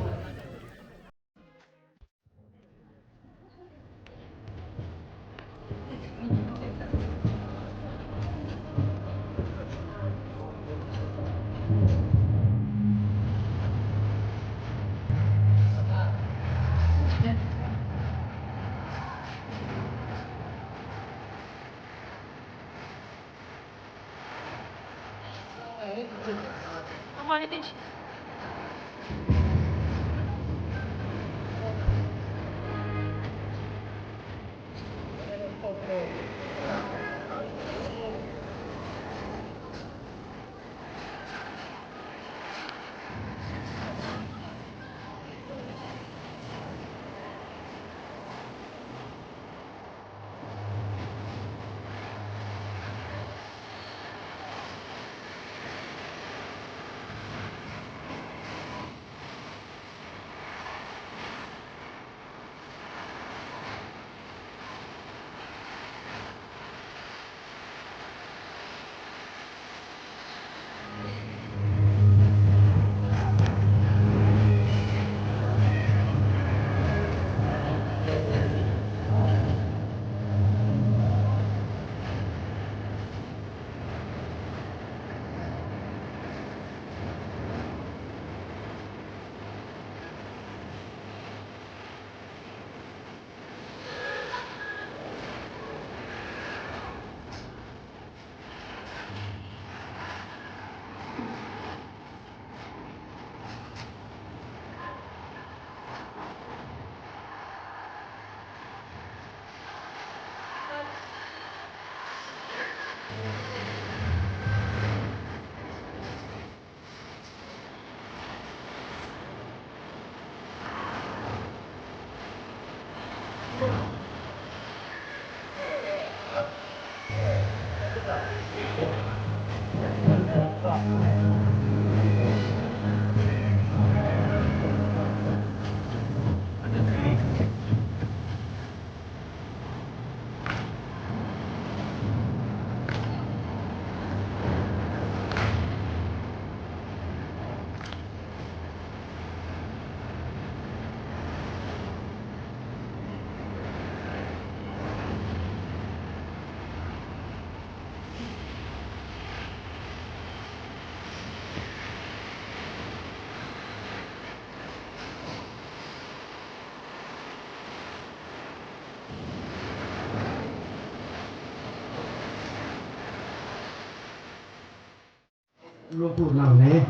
སློབ་ཕྲུག་རྣམས་ནས་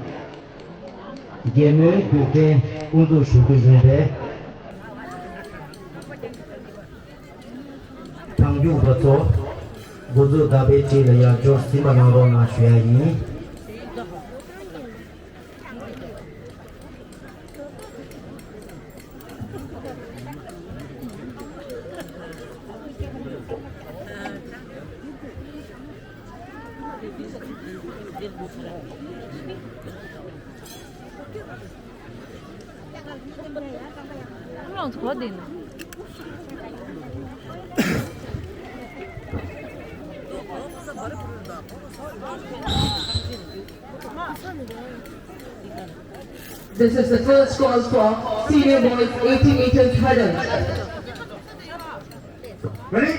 རྒྱལ་མོའི་རྒྱུག་འཕྲིན་དབུ་འཛུགས་ཞུ་རྒྱུ་ཡིན་པས། རྒྱང་རྒྱུག་པ་ཚོ་འགོ་འཛུགས་ཟླ་བའི་དཀྱིལ་ལ་ཡར་འབྱོར་ཟིན་པ་གནང་རོགས་གནང་ཞུ་ཡ་ཡིན། This is the first call for senior boys eighty meters hurdles. Ready?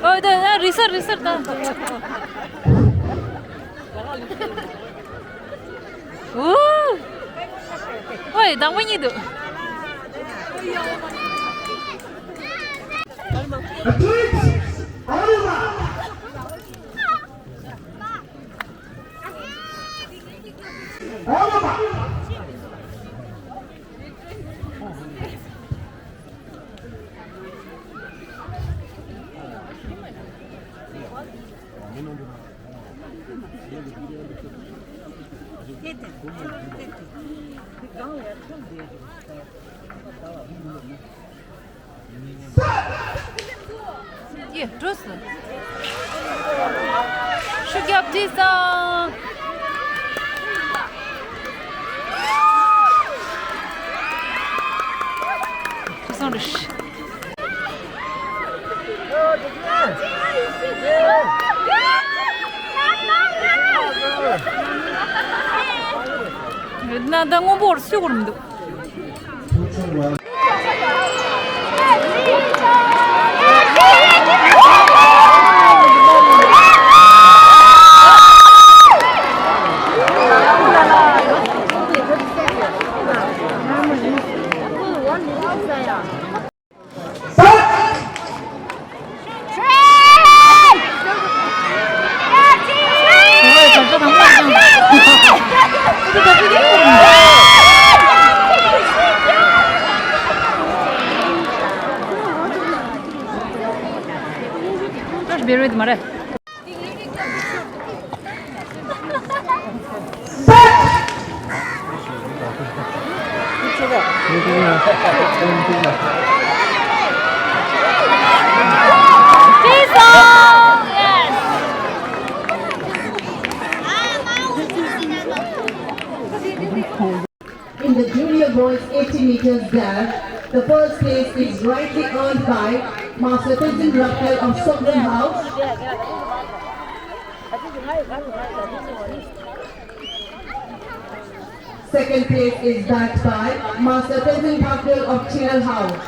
ཨོ་ད་ད་རི་སར་རི་སར་ད། ཨོ། ཨོའི་དང་པོ་གཉིས་འདུག Athletes, all over. ཡེ། འགྲོ་སོང་། ཤུགས་རྒྱབ་དྲིས་སོང་། དྲིས་སོང་། རེད། ཡོད་ན་ད་སྔོན་པོ་བར་སུས་གོ་མི་འདུག་བེ་རོད་མ་རེད། In the junior boys eighty meters dash, the first place is rightly earned by Master Tenzin Raphael of Sokdum House. Second place is bagged by Master Tenzin Bhakdol of Chilal House.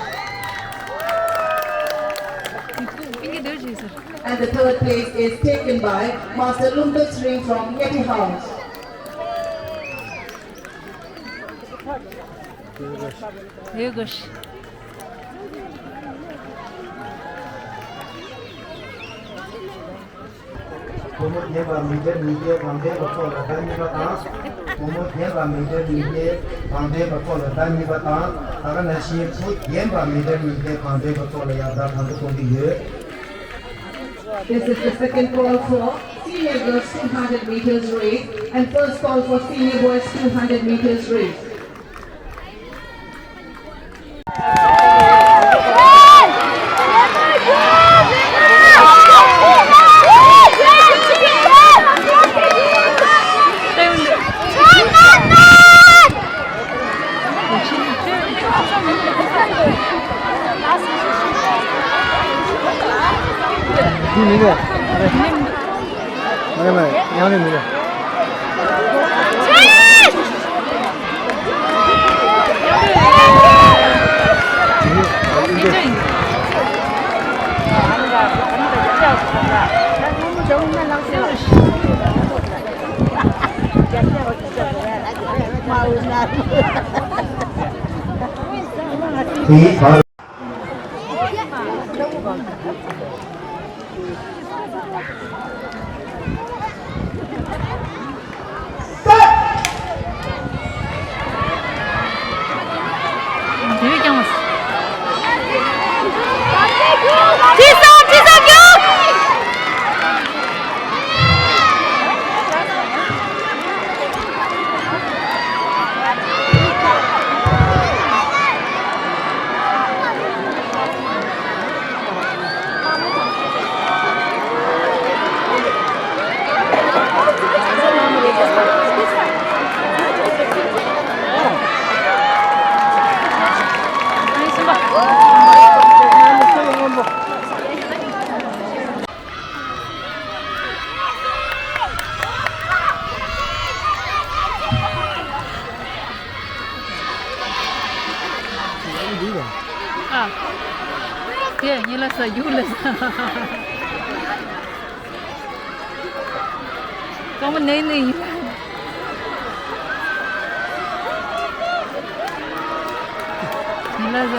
And the third place is taken by Master Lumdal Sring from Yeti House. བུ་མོ་བརྒྱན་པ་མི་ཊར་ཉིས་བརྒྱའི་བང་བསྟན་པ་ཚོ་ལ་ཟླ་གཉིས་པ་དང་། བུ་མོ་བརྒྱན་པ་མི་ཊར་ཉིས་བརྒྱའི་བང་བསྟན་པ་ཚོ་ལ་ཟླ་གཉིས་པ་དང་། ད་ག་ནང་བཞིན་བུ་བརྒྱན་པ་མི་ཊར་ཉིས་བརྒྱའི་བང་བསྟན་པ་ཚོ་ལ་ཡང་ཟླ་དང་པོ་གཏོང་གི་ཡོད། This is the second call for senior girls two hundred meters race and first call for senior boys two hundred meters race. ཨ། དེ་ཉི་ལ་ས་རྒྱུག་ལ་ས། གང་མ་ནས་ནས་ཡིན། ཉི་ལ་ས།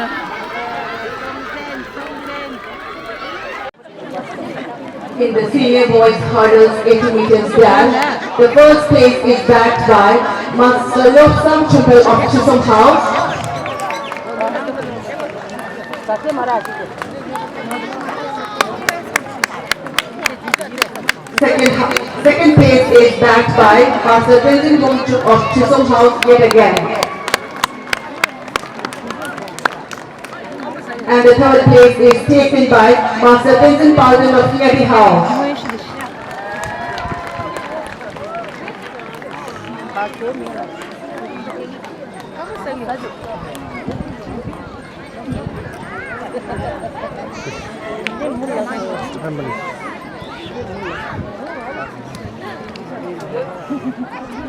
In the senior boys hurdles eighty meters dash, the first place is bagged by Master Lobsang Chumphel of Chisholm House. Second, second place is bagged by Master Tenzin Wangchuk of Chisholm House yet again. And the third place is taken by Master Tenzin Palden of Yadi House.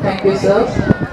Thank you, sir.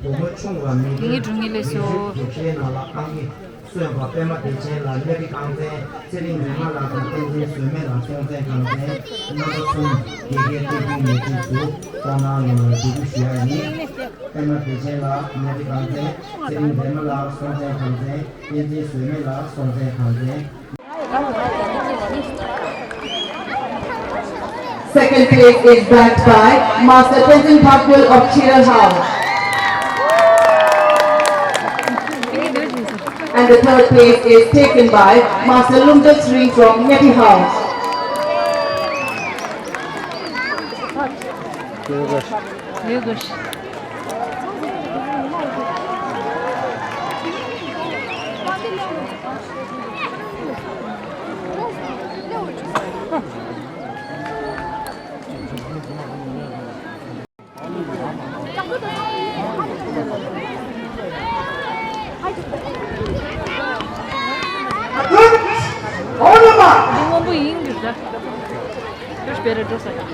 བུ་མོ་ཆུང་བ་མི་ངའི་སྒྲུང་ངེས་ལས་སོ། སོན་པ་པད་མ་བདེ་ཆེན་ལགས་གཉའ་ཁྲི་རྐང་འཛིན། ཚེ་རིང་རེ་མ་ལགས་དང་བསྟན་འཛིན་བཟོད་མེད་ལགས་སྲོང་བཙན་རྐང་འཛིན། རྣམ་པ་གསུམ་དགེ་རྒན་བསྟན་འཛིན་ཉེ་འཁྲིས་སུ་གཏོང་གནང་ཡོང་བའི་འབོད་སྐུལ་ཞུ་ཡ་ཡིན། པད་མ་བདེ་ཆེན་ལགས་གཉའ་ཁྲི་རྐང་འཛིན། ཚེ་རིང་རེ་མ་ལགས་སྲོང་བཙན་རྐང་འཛིན། བསྟན་འཛིན་བཟོད་མེད་ལགས་སྲོང་བཙན་རྐང་འཛིན། Second place is bagged by Master Tenzin Bhakpul of Chiral House. And the third place is taken by Master Lumdal Sring from Nyati House. སྔོན་པོ་ཡིན་གྱི་རེད། སྤེ་ར་འགྲོ་ས་དང་།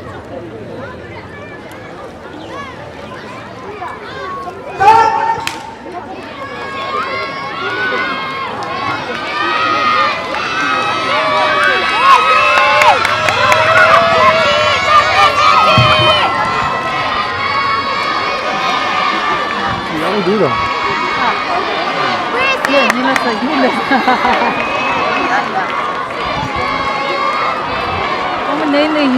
ཡང་འདུག་ར། ཡ་ཡིན་ལ་ས་ཡིན་ལ་ས། ཨོ་མ་ནེ་ནེ་ཡིན།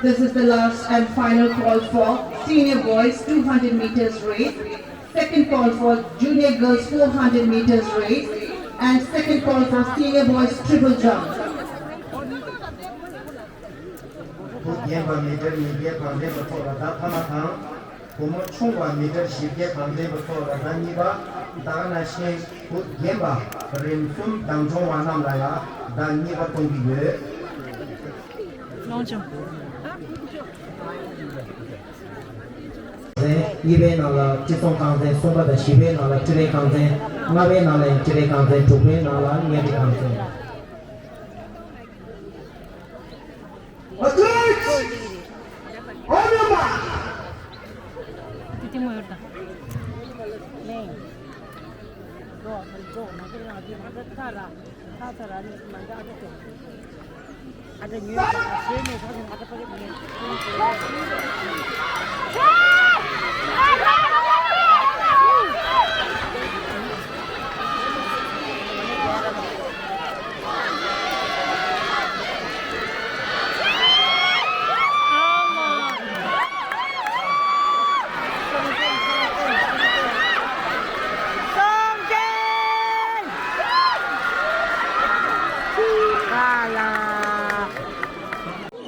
This is the last and final call for senior boys two hundred meters race. Second call for junior girls four hundred meters race and second call for senior boys triple jump. བུ་རྒན་པ་མི་ཊར་ཉིས་བརྒྱའི་བར་འདེམས་པ་ཚོགས་ལ་ཟླ་ཐ་མ་དང་། བུ་མོ་ཆུང་བ་མི་ཊར་བཞི་བརྒྱའི་བར་འདེམས་པ་ཚོགས་ལ་ཟླ་གཉིས་པ། ད་ག་ནང་བཞིན་བུ་རྒན་པ་རིམ་གསུམ་བདག་སྐྱོང་བ་རྣམས་ལ་ཡང་ཟླ་གཉིས་པ་གཏོང་གི་ཡོད། ལོངས་སྤྱོད། གཉིས་པའི་ནང་ལ་ཁྲི་སྲོང་རྐང་འཛིན། གསུམ་པ་དང་བཞི་པའི་ནང་ལ་ཁྲི་རལ་རྐང་འཛིན། ལྔ་པའི་ནང་ལ་ཡང་ཁྲི་རལ་རྐང་འཛིན། དྲུག་པའི་ནང་ལ་གཉའ་ཁྲི་རྐང་འཛིན། རྒན་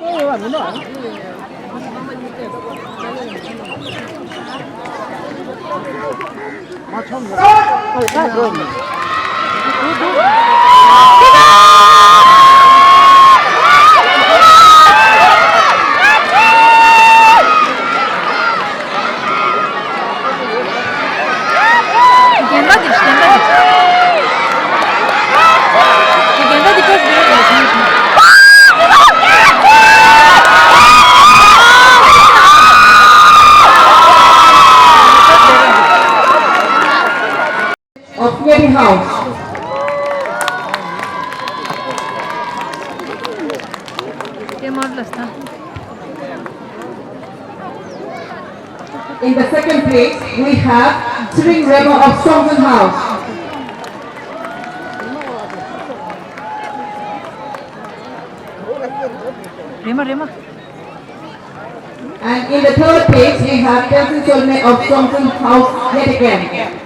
པ་འདི་རྒན་པ་འདི། རྒན་པ་འདི་ཁོ་སྤེ་ར་འདི་ཁོ་སྤེ་ར་འདི། Of Nyati House. In the second place, we have Tsering Rema of Songtsen House. Rema, Rema. And in the third place, we have Tenzin Solmay of Songtsen House yet again.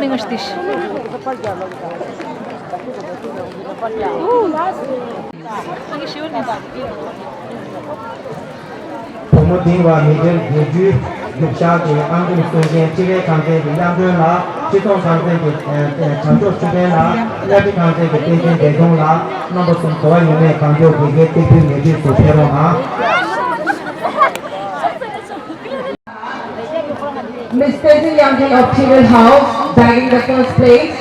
ནས་ངར་ཏེ་ཤི། བུ་མོ་ལྡིང་བ་མི་སྒེར་སྒེར་རྒྱུད་རྒྱུད་བཞག་གི་ཨང་ཀྲིག་སྲུང་མཁན་སྤྱི་བའི་ཁང་ཚན་གྱི་གཡང་སྒྲོན་ལགས། སྤྱི་ཚོགས་ཁང་ཚན་གྱི་བྱང་ཕྱོགས་ཆུ་ཕན་ལགས། གཉའ་ཁྲི་ཁང་ཚན་གྱི་བསྟན་འཛིན་བདེ་སྐྱོང་ལགས། རྣམ་པ་གསུམ་གོ་བ་ཡོད་མེད་གང་མགྱོགས་དགེ་རྒན་སྟེགས་བུའི་ཉེ་འཁྲིས་སུ་ཕེབས་རོགས་གནང་། Miss Tenzin Yangdi of Children House, bagging the first place.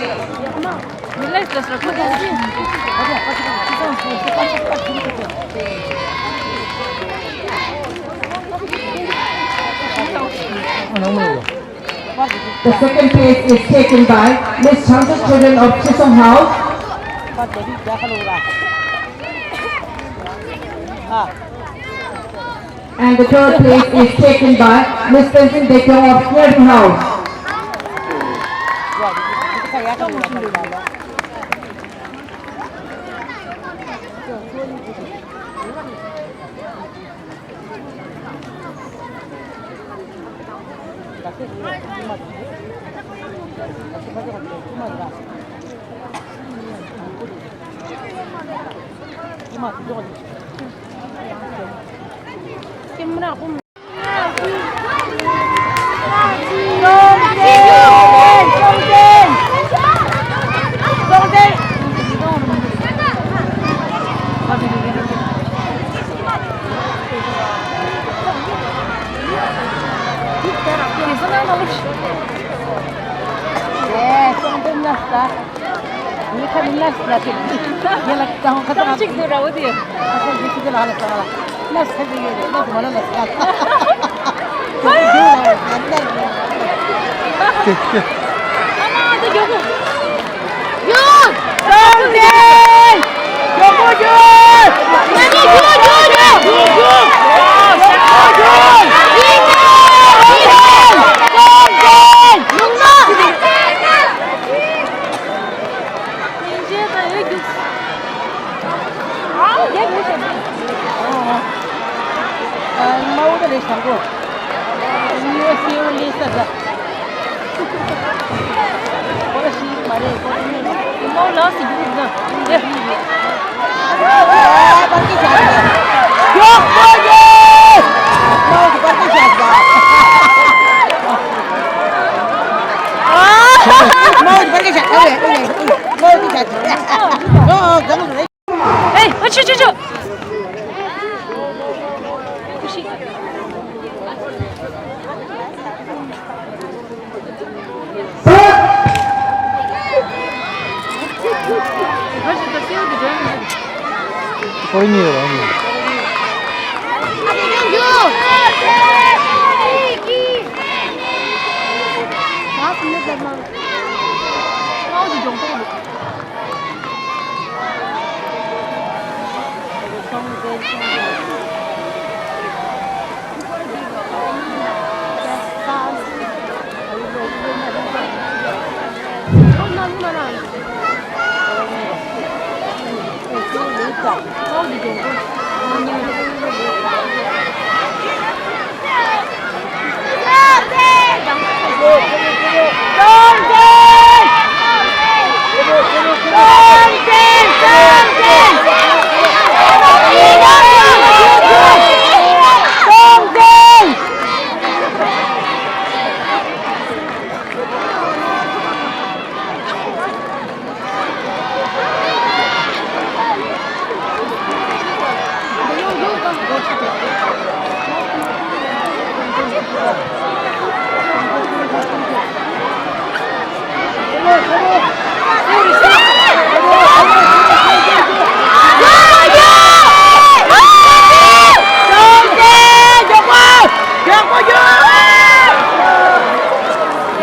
The second place is taken by Miss Changchut Children of Chisong House. And the third place is taken by Miss Tenzin Dekyong of Nyadu House.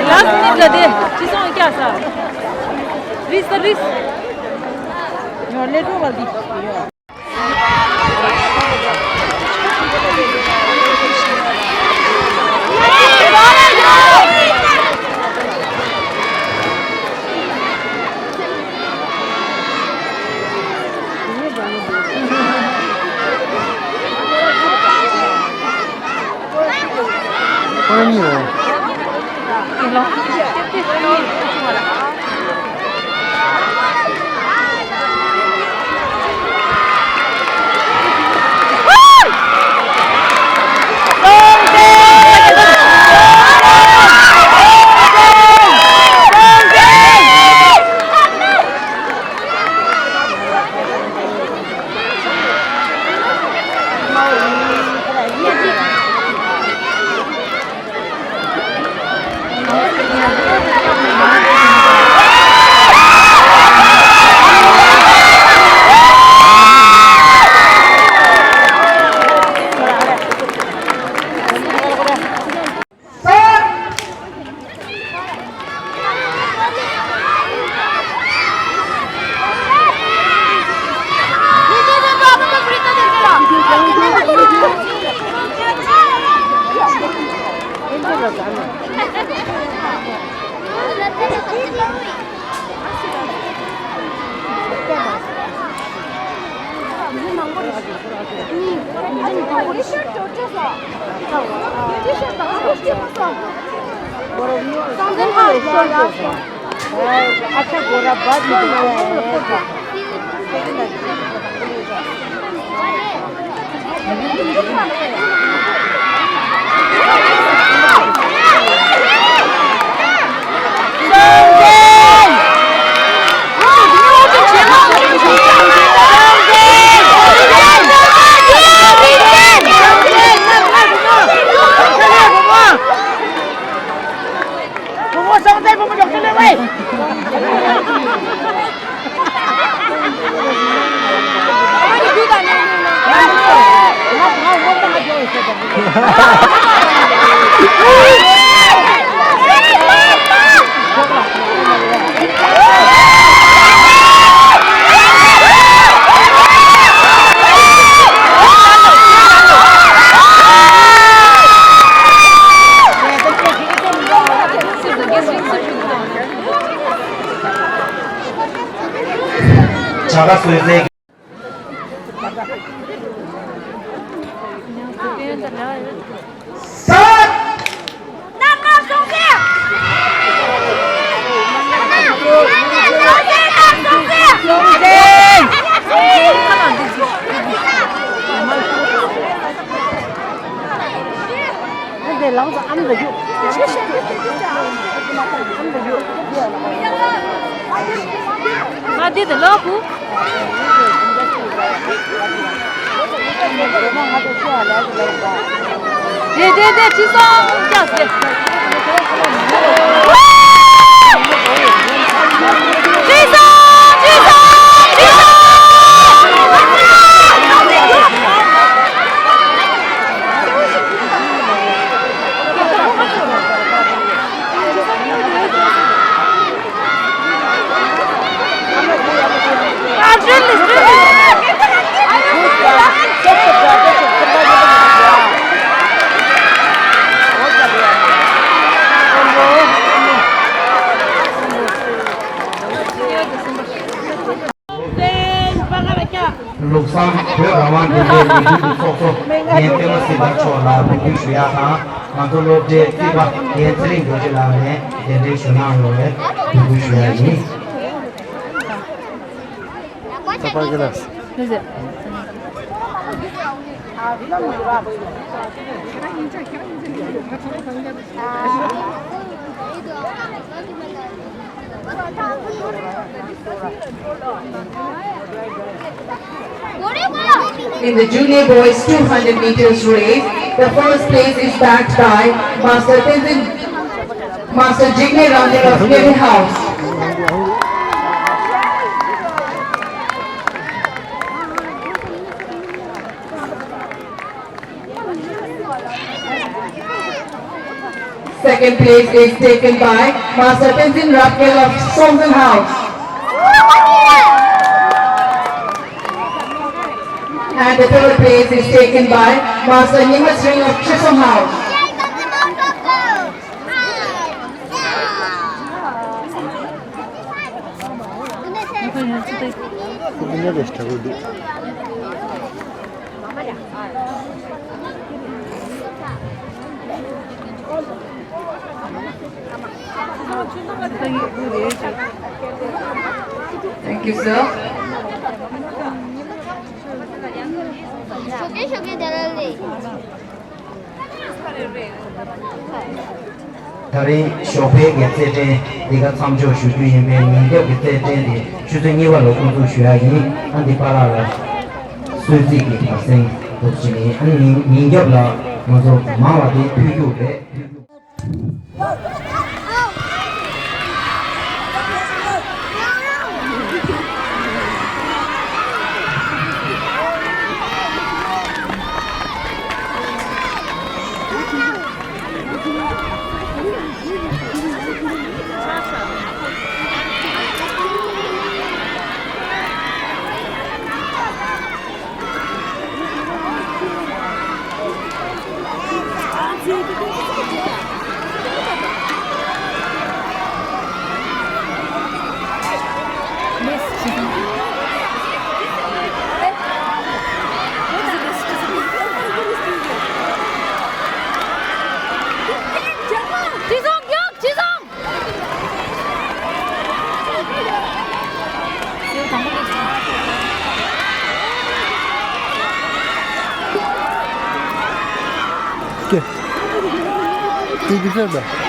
Last minute ལ་དེ་ཅི་སོང་སྐྱ་ས། རིས་ས་རིས། ཡོ་ལེ་ཏོ་བ་འདི། ཁོ་རང་གཉིས་རེད། अच्छा, गोरा बात नहीं करता है। བྱ་དགའ་གསོལ་སྩལ། ང་འདི་ལ་ཁུ། དེ་དེ་དེ་ཁྲི་སྲོང་སྐྱབས་ཟེར། ཁྲི་སྲོང་ཁྲི་སྲོང་ཁྲི་སྲོང་། ལུགས་བཟང་བོད་རང་དབང་ལྡན་པའི་མི་རིགས་ཀྱི་ཚོགས་གཙོ་རྒན་པད་མ་སྲིད་པ་མཆོག་ལ་འབོད་སྐུལ་ཞུ་ཡག་དང་། ང་ཚོ་སློབ་གྲྭའི་རྩིས་པ་རྒན་ཚེ་རིང་རྡོ་རྗེ་ལགས་ནས་གདན་འདྲེན་ཞུ་གནང་ཡོང་བའི་འབོད་སྐུལ་ཞུ་ཡག་ཡིན། In the junior boys two hundred meters race, the first place is bagged by Master Tenzin, Master Jigme Ramdin of Kene House. Second place is taken by Master Tenzin Rapkel of Songzan House. And the third place is taken by Master Nyima Sring of Chisholm House. Thank you, sir. ཞོགས་ཀས་ཞོགས་ཀས་དེ་ལ་ལས། ད་རིང་ཞོགས་པའི་གི་རྩེད་འགྲན་འདི་ག་མཚམས་འཇོག་ཞུ་རྒྱུ་ཡིན་པས། ཉིན་རྒྱབ་ཀྱི་རྩེད་འགྲན་འདི་ཆུ་ཚོད་གཉིས་པ་ལ་སྐོང་ཚོགས་ཞུ་ཡ་ཡིན། ཨ་འདི་པཱ་ལགས་ལ་གསོལ་ཚིགས་ཀྱི་བར་གསེང་འདུག་ཅེས་ནི། ཨ་ནི་ཉིན་ཉིན་རྒྱབ་ལ་ང་ཚོ་མང་བ་དེ་ཕུལ་རྒྱུ་རེད། ཀྱེ། ཀྱེ་ཀྱེ་ཟེར་ད།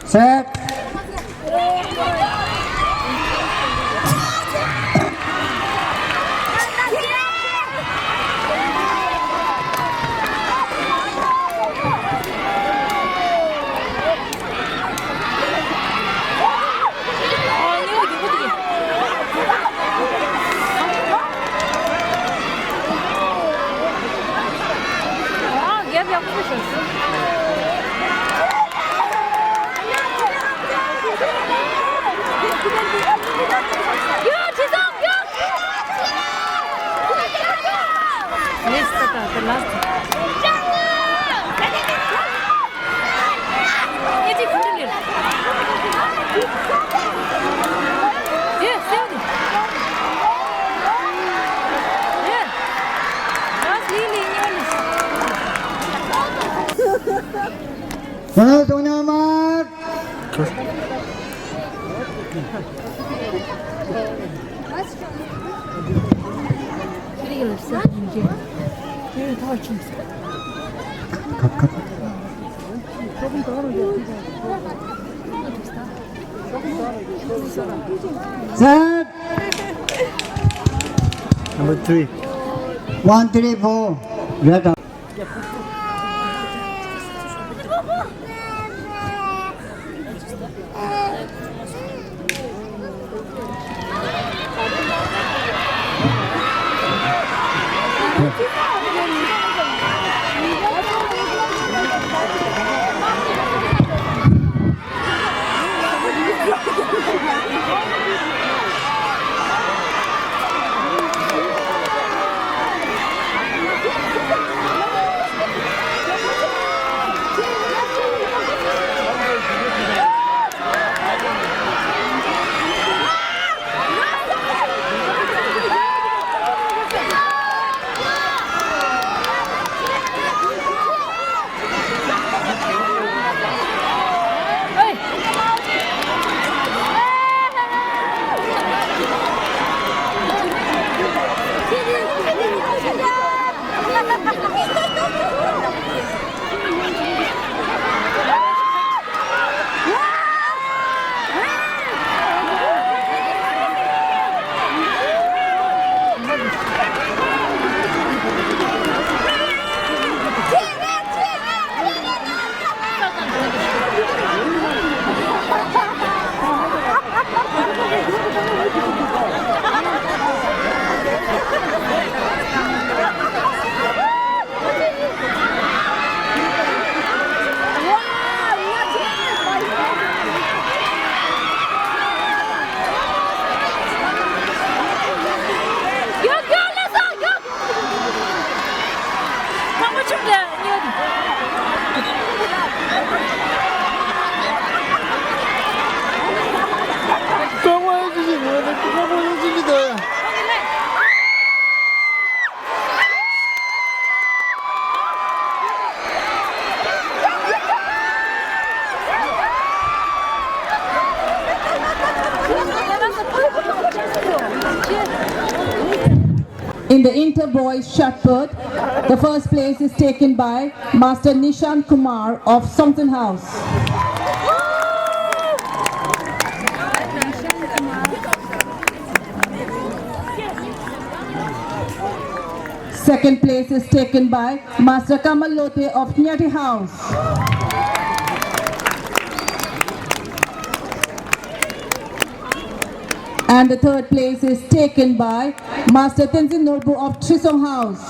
Set. Set. Number three. One three four. Red. In the inter boys shot put, the first place is taken by Master Nishan Kumar of Songtsen House. Second place is taken by Master Kamal Lote of Nyati House. And the third place is taken by Master Tenzin Norbu of Trisong House.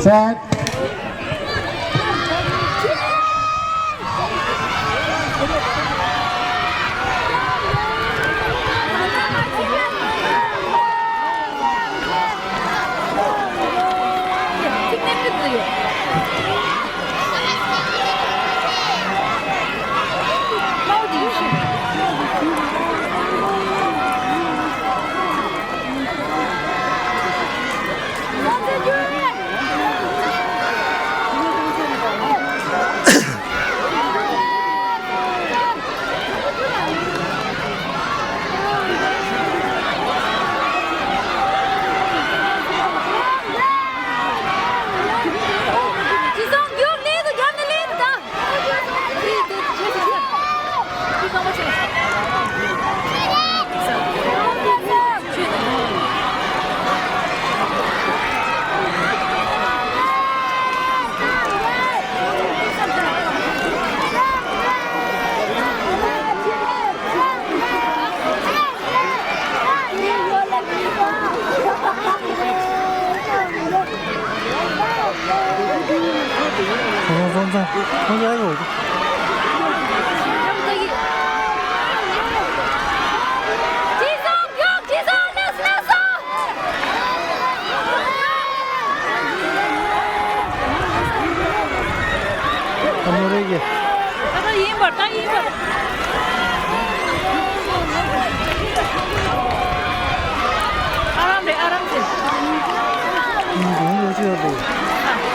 Set. ད་མོ་རེ་གི། ད་ད་ཡིན་པར་ད་ཡིན་པར། ཨ་རམ་རེད་ཨ་རམ་རེད། ཉིན་གུང་ལོ་ཅི་ཡོད་དོ།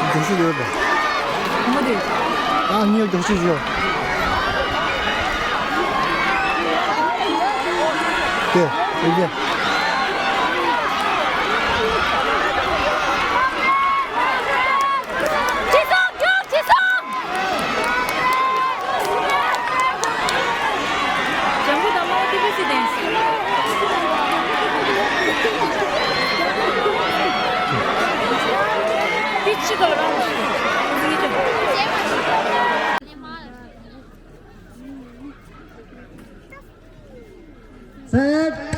རྒྱུགས་ཤིག་ཡོད་དོ། མོ་དེ། ཨ་ཉིན་རྒྱུགས་ཤིག་ཡོད། དེ་དེ་དེ། Set.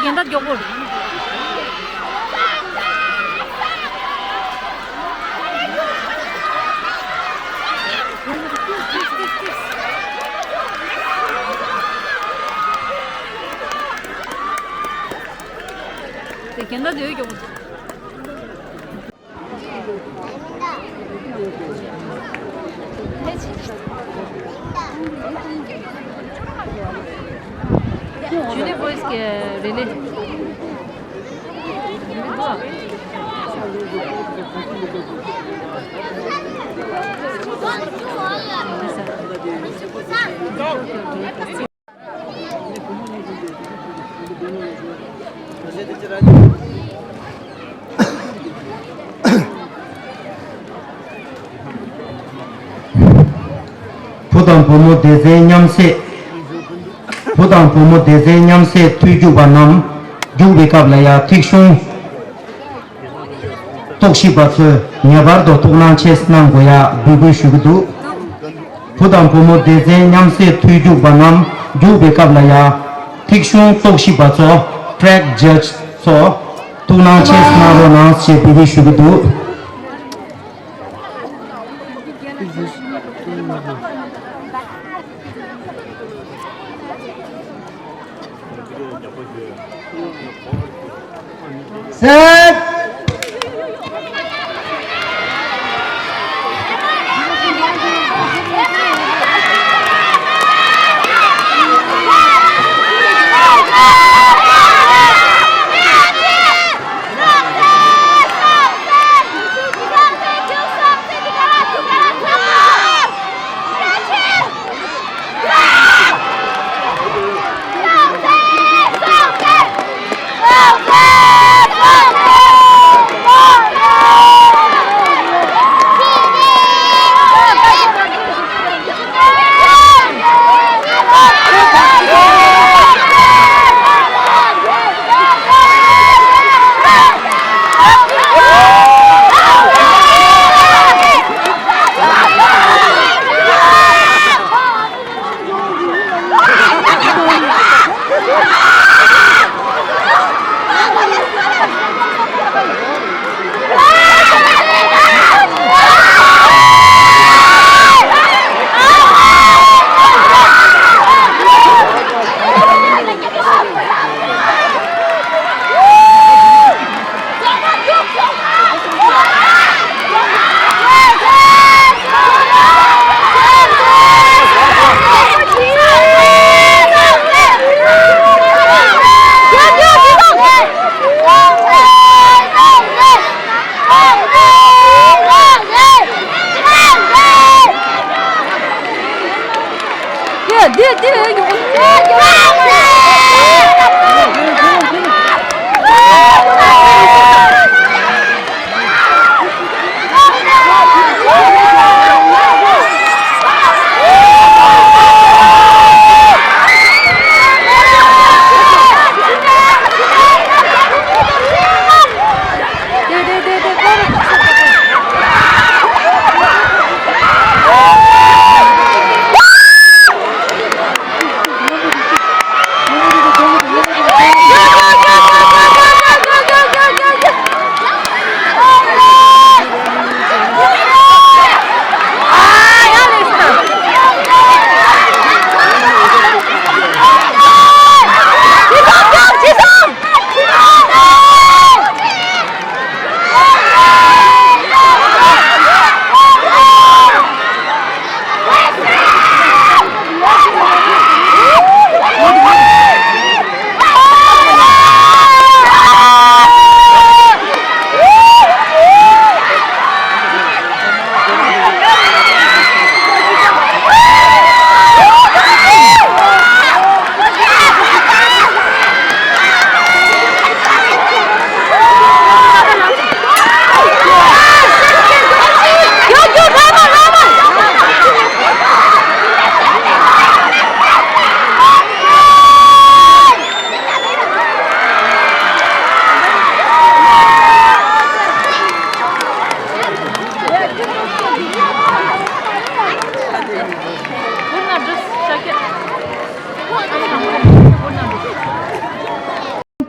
རྒན་ད་མགྱོགས་པོ་རེད། རྒན་ད་དེ་ཡོད་ཀྱང་། ཇུ་ནི་བོ་ཡིས་ཀྱི་རི་ལེ། བུ་དང་བུ་མོ་སྡེ་ཚན་མཉམ་བསྲེས། བུ་དང་བུ་མོ་སྡེ་ཚན་མཉམ་བསྲེས་འཐུས་རྒྱུག་པ་རྣམས་རྒྱུག་པའི་སྐབས་ལ་ཡང་ཐིག་གཞུང་། རྟོག་ཞིབ་པ་ཚོས་ངེས་པར་དུ་ཐུགས་སྣང་ཆེ་གནང་དགོས་ཡ་འབོད་སྐུལ་ཞུ་གི་འདུག་བུ་དང་བུ་མོ་སྡེ་ཚན་མཉམ་བསྲེས་འཐུས་རྒྱུག་པ་རྣམས་རྒྱུག་པའི་སྐབས་ལ་ཡ། ཐིག་གཞུང་རྟོག་ཞིབ་པ་ཚོ། ཊེག་ཇཱཇ་ཚོ། ཐུགས་སྣང་ཆེ་གནང་རོགས་གནང་ཞེས་འབོད་སྐུལ་ཞུ་གི་འདུག Set!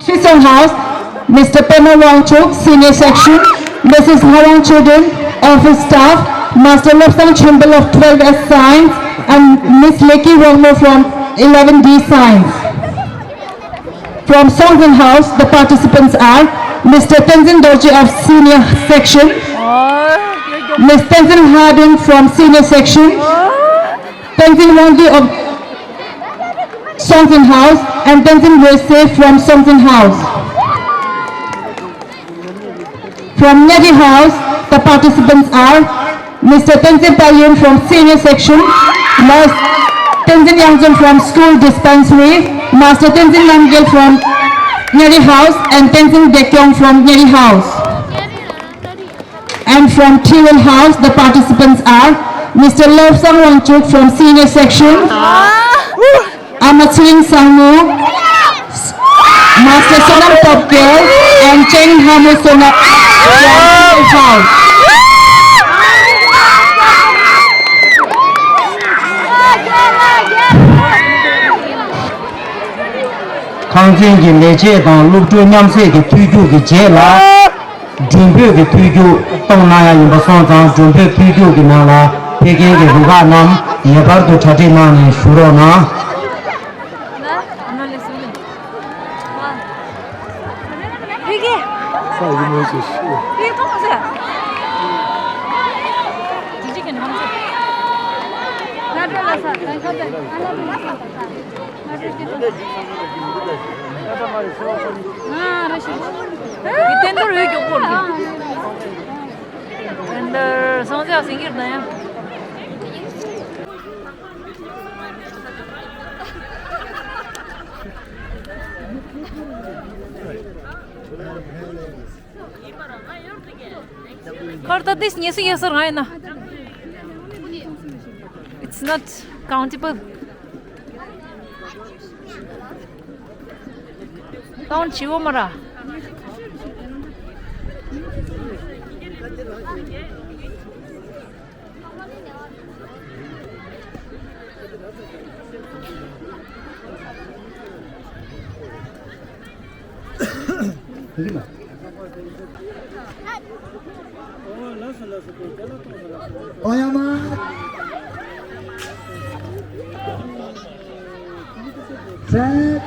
Three Song House, Mister Pema Wangchuk, Senior Section, Missus Hawang Choden, Office Staff, Master Lobsang Chembal of twelve S Science, and Miss Leki Wangmo from eleven D Science. From Songtsen House, the participants are Mister Tenzin Dorji of senior section, Miss Tenzin Hadun from senior section, Tenzin Wangdi of Songtsen House, and Tenzin Rese from Songtsen House. From Nyeri House, the participants are Mister Tenzin Palyun from senior section, Mas Tenzin Yangzun from school dispensary, Master Tenzin Namgyel from Nyeri House, and Tenzin Dekyong from Nyeri House. And from Tiwil House, the participants are Mister Lobsang Wangchuk from senior section, Amatswin Sangmu, Master Sonam Topgel, and Cheng Hamu Sonam from Tiwil House. ཁང་ཚན་གྱི་ལས་བྱེད་དང་སློབ་ཕྲུག་མཉམ་བསྲེས་ཀྱི་ཐུགས་རྒྱུགས་ཀྱི་རྗེས་ལ། མགྲོན་འབོད་ཀྱི་ཐུགས་རྒྱུགས་གཏོང་གནང་ཡ་ཡིན་པ་སོང་ཙང་། མགྲོན་འབོད་ཐུགས་རྒྱུགས་ཀྱི་ནང་ལ་ཕེབས་མཁན་གྱི་རུ་ཁག་རྣམས་ངེས་པར་དུ་གྲ་སྒྲིག་གནང་ནས་བཞུགས་རོགས་གནང་། ཁར་ད་དེ་ཉེ་སུ་ཡོད་སར་ང་ཡིན་ན། It's not countable. ཏང་ཆེ་བོ་མ་ར། ཨོ་ཡ་མ། སེ།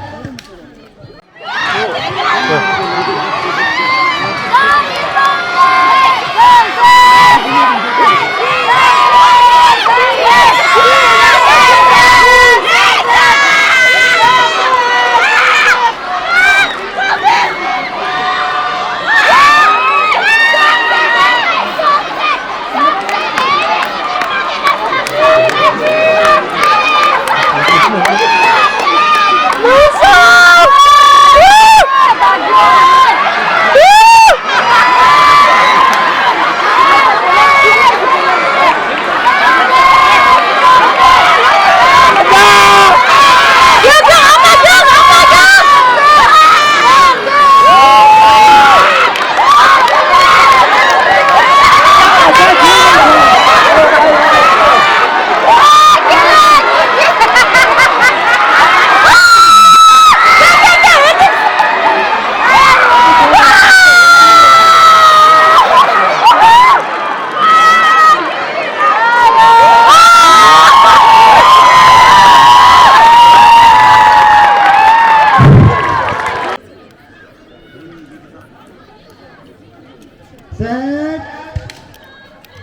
Set.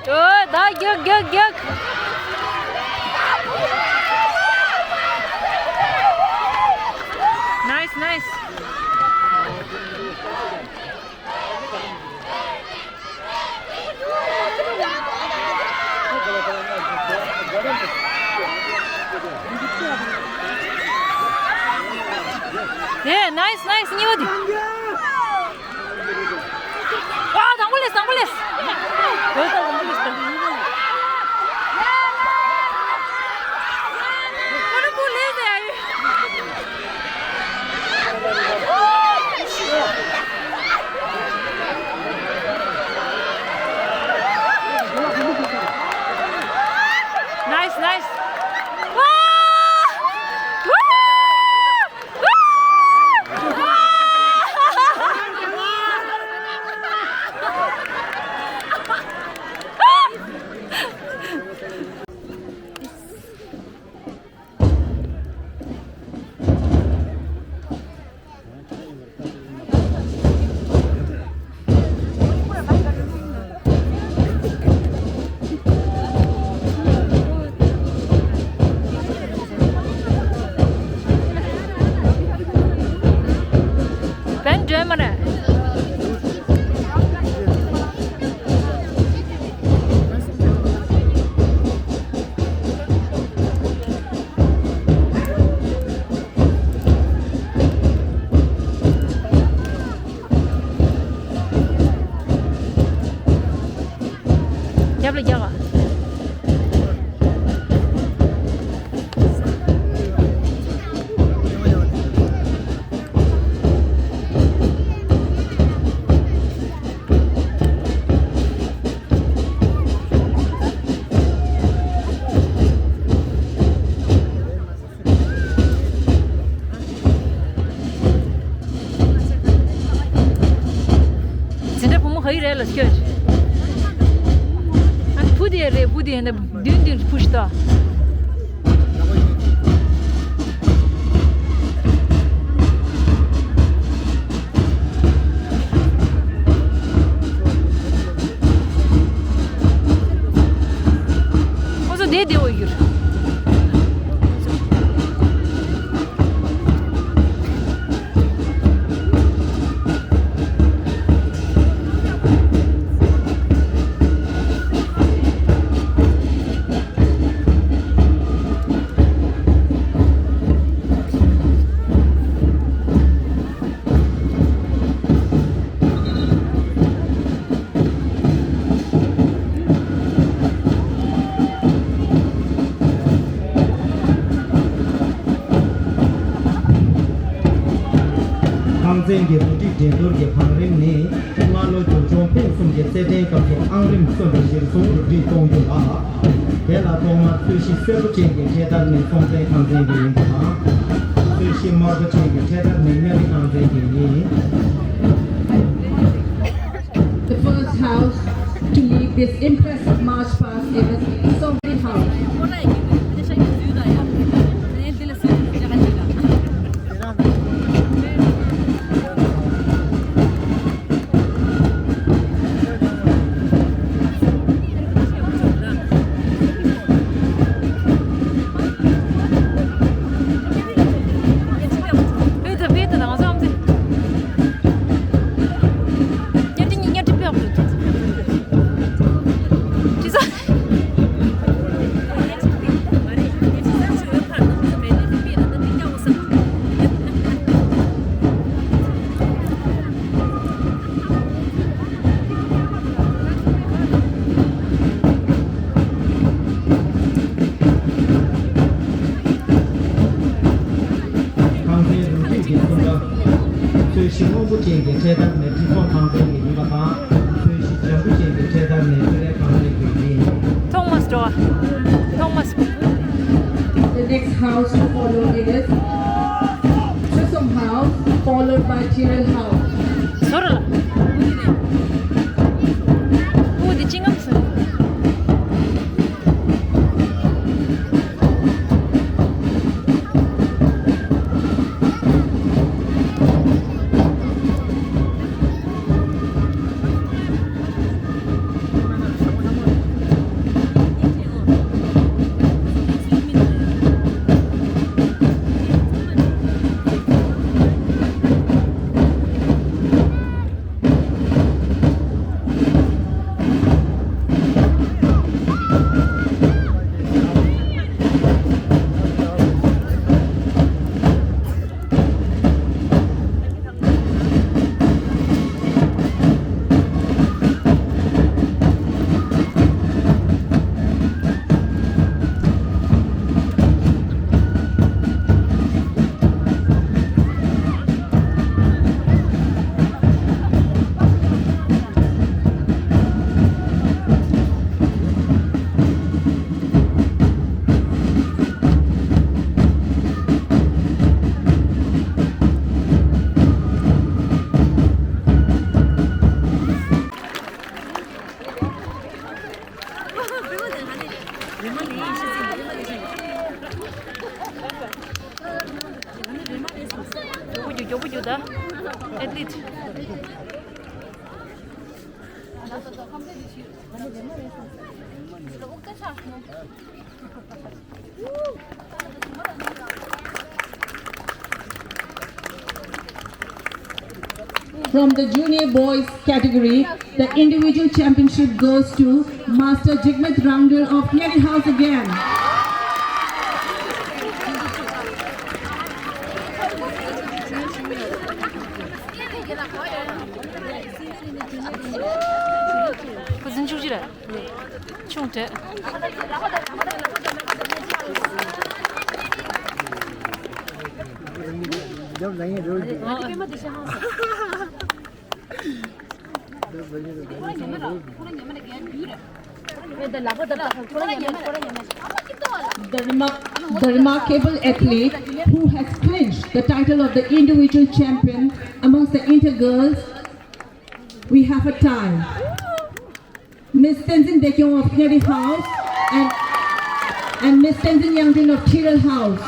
ཨོ། ད་རྒྱག་རྒྱག་རྒྱག Nice, nice. ཨེ། Nice, nice. གཉིས་པ་དེ། ཨ། དང་པོ་ལེས། དང་པོ་ལེས། ཨོ་ད་དང་པོ་ལེས། ད་གཉིས་པ་ལེས། ཁོ་རང་པོ་ལེས་ཟེར་ཡ་ཡོད། Nice, nice. ཝ། ཝ། ཨན་འགྲོ་མ་རེད། རྒྱབ་ལ་རྒྱག་ག། འཛིན་གྲྭ་བུ་མོ་ག་ཡི་རེད་ལ་སྐྱོད། ཨ་བུ་དེ་རེད། བུ་དེ་ཡིན་ན་མདུན་མདུན་བུ་ཞིག་ད། ཁོ་ཚོ་བསྡད་བསྡད་འོ་ཡུར། ཁང་ཚན་གྱི་རུ་སྒྲིག་འགྲན་བསྡུར་གྱི་བང་རིམ་ནི། སྔ་ལོ་རྒྱུག་མཆོང་ཐེངས་གསུམ་གྱི་རྩེད་འགྲན་སྐབས་སུ་ཨང་རིམ་གསོན་པོ་གཞིར་བཟུང་རུ་སྒྲིག་གཏོང་རྒྱུ་ལགས། དེ་ལ་ཐོག་མར་ཚོས་གཞི་སེར་པོ་ཅན་གྱི་འཕྲེད་དར་ནི་སྲོང་བཙན་ཁང་ཚན་གྱི་ཡིན་པ་དང་། ཚོས་གཞི་དམར་པོ་ཅན་གྱི་འཕྲེད་དར་ནི་གཉའ་རི་ཁང་ཚན་གྱི་ཡིན། The first house to lead this impressive march past is Songri House. ཁང་པའི་རུ་སྒྲིག་གི་གསུམ་པ། ཚོས་གཞི་སྔོན་པོ་ཅན་གྱི་འཕྲེད་དར་ནི་ཁྲི་སྲོང་ཁང་ཚན་གྱི་ཡིན་པ་དང་། ཚོས་གཞི་འཇམ་པོ་ཅན་གྱི་འཕྲེད་དར་ནི་ཚོས་རས་ཁང་ཚན་གྱི་ཡིན། ཐོག་མ་སྤྲོ་བ། ཐོག་མ་སྤྲོ། The next house to follow is Chusom House, followed by Tirel House. ཟོར་ལ། ཨུ་དེ་ཅི་ངམ་ཟོར། མགྱོགས་པོ་རྒྱུགས། མགྱོགས་པོ་རྒྱུགས་ད། ཨེ་ཐི་ལིཊ། From the junior boys category, the individual championship goes to Master Jigmit Rangdil of Nyeri House again. The, remar- the remarkable athlete who has clinched the title of the individual champion amongst the inter girls, we have a tie. Miss Tenzin Dekyong of Nyeri House and, and Miss Tenzin Yangdin of Thiral House.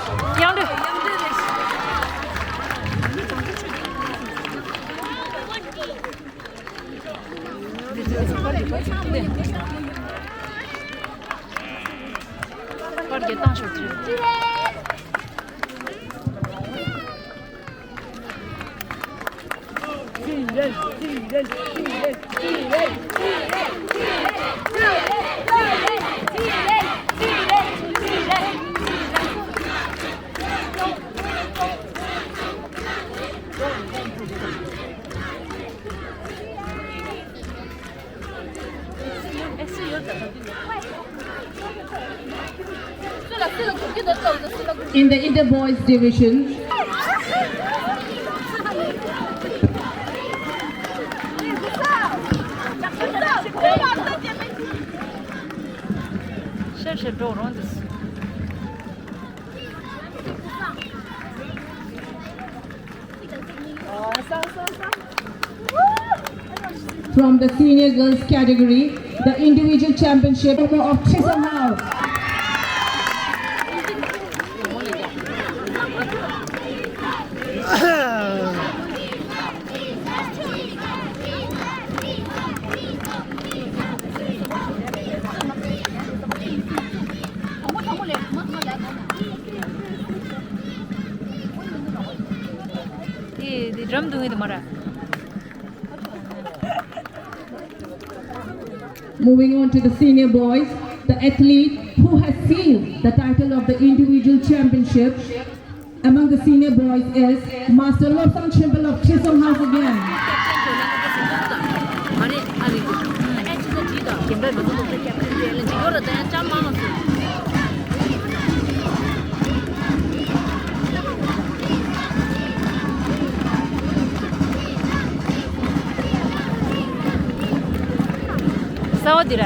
In the inter boys division, from the senior girls category, the individual championship of Chisholm House. དེ་དེ་འགྲམ་འདུག་ངེས་དུ་མ་ར། Moving on to the senior boys, the athlete who has sealed the title of the individual championship among the senior boys is Master Lobsang Chimpel of Chisholm House again. གསར་བ་འདི་ར།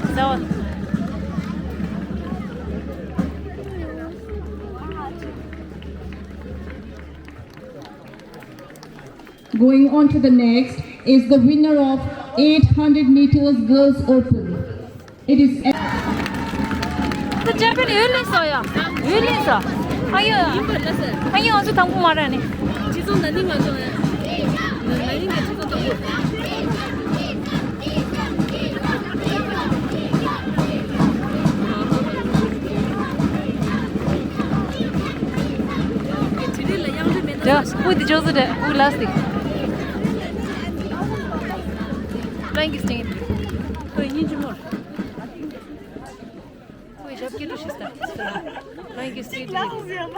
གསར་བ། Going on to the next is the winner of eight hundred meters Girls Open. It is. ད་ཅར་པན་ཡོད་ལེན་སོ་ཡ། ཡོད་ལེན་སོ། ཨ་ཡོ། ཨ་ཡོ་ང་ཚོ་དང་པོ་མ་ར་ནི། ཅི་ཚོ་ན་ནི་ང་ཚོ་ཡ། ན་ནི་ང་ཅི་ཚོ་དང་པོ། ཡ། པུ་དེ་ཅོག་ཙེ་དེ་པུ་ལ་སི་ཏིག་རང་གི་སྟེང་། ཁོས་སྙིང་རྗེ་མོར། ཁོས་ཞབས་སྐྱིལ་ཀྲུང་ཞིག་ས། རང་གི་སི་ཏིག་ཨ། དེ་ད།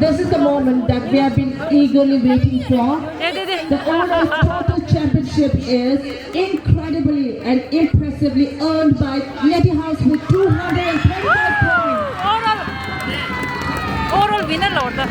This is the moment that we have been eagerly waiting for. The overall total championship is incredibly and impressively earned by Nyati House with two hundred and twenty-five points. Overall, overall winner ལ་འོ་ད།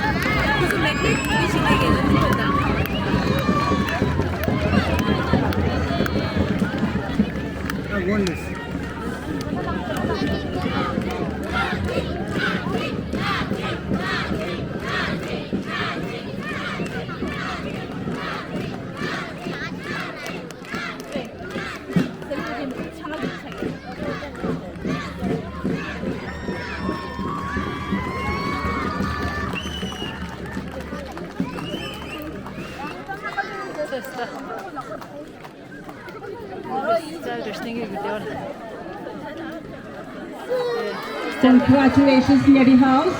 Congratulations, Nyeri House.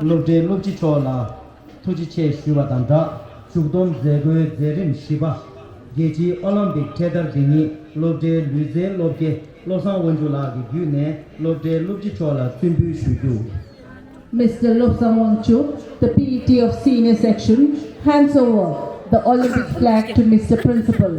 སློབ་གྲྭའི་སློབ་སྤྱི་མཆོག་ལ་ཐུགས་རྗེ་ཆེ་ཞུས་པ་དང་སྦྲགས། མཇུག་བསྡོམས་མཛད་སྒོའི་མཛད་རིམ་བཞི་པ། རྒྱལ་སྤྱིའི་ཨོ་ལིམ་པིག་འཕྲེད་དར་འདི་ཉིད་སློབ་གྲྭའི་ལུས་རྩལ་སློབ་དགེ་བློ་བཟང་དབང་ཕྱུག་ལགས་ཀྱི་བརྒྱུད་ནས་སློབ་གྲྭའི་སློབ་སྤྱི་མཆོག་ལ་རྩིས་འབུལ་ཞུ་རྒྱུ། Mister Lobsang Wangchuk, the P E T of Senior Section, hands over the Olympic flag to Mister Principal.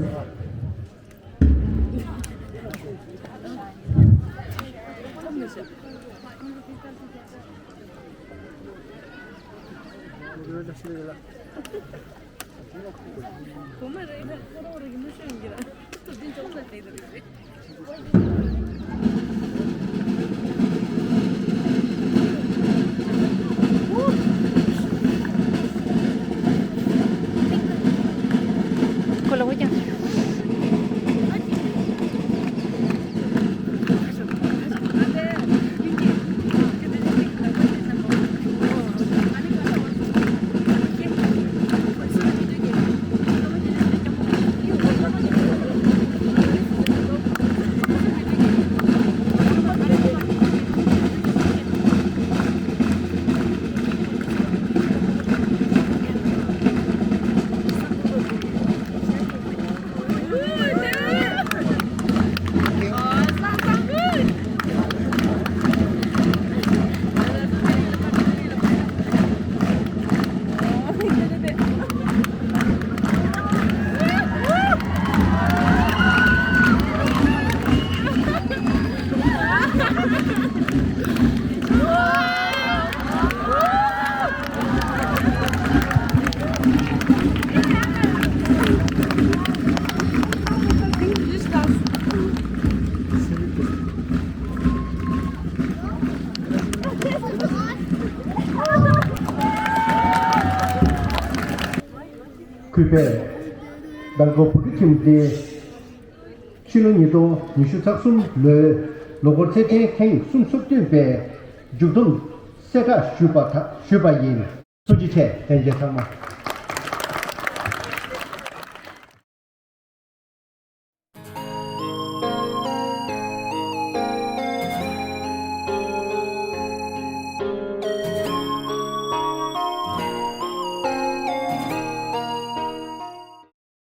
གུས་པས་དར་གོ་བོད་ཕྲུག་ཁྱིམ་སྡེ། ཕྱི་ལོ་ཉིས་སྟོང་ཉི་ཤུ་རྩ་གསུམ་ལོའི་ལོ་འཁོར་ཚེས་ཐེངས་ཉི་ཤུ་རྩ་བདུན་པའི་མཇུག་བསྡོམས་གསལ་བསྒྲགས་ཞུས་པ་དང་ཞུས་པ་ཡིན། ཐུགས་རྗེ་ཆེ། ལྷན་རྒྱས་ཚང་མ་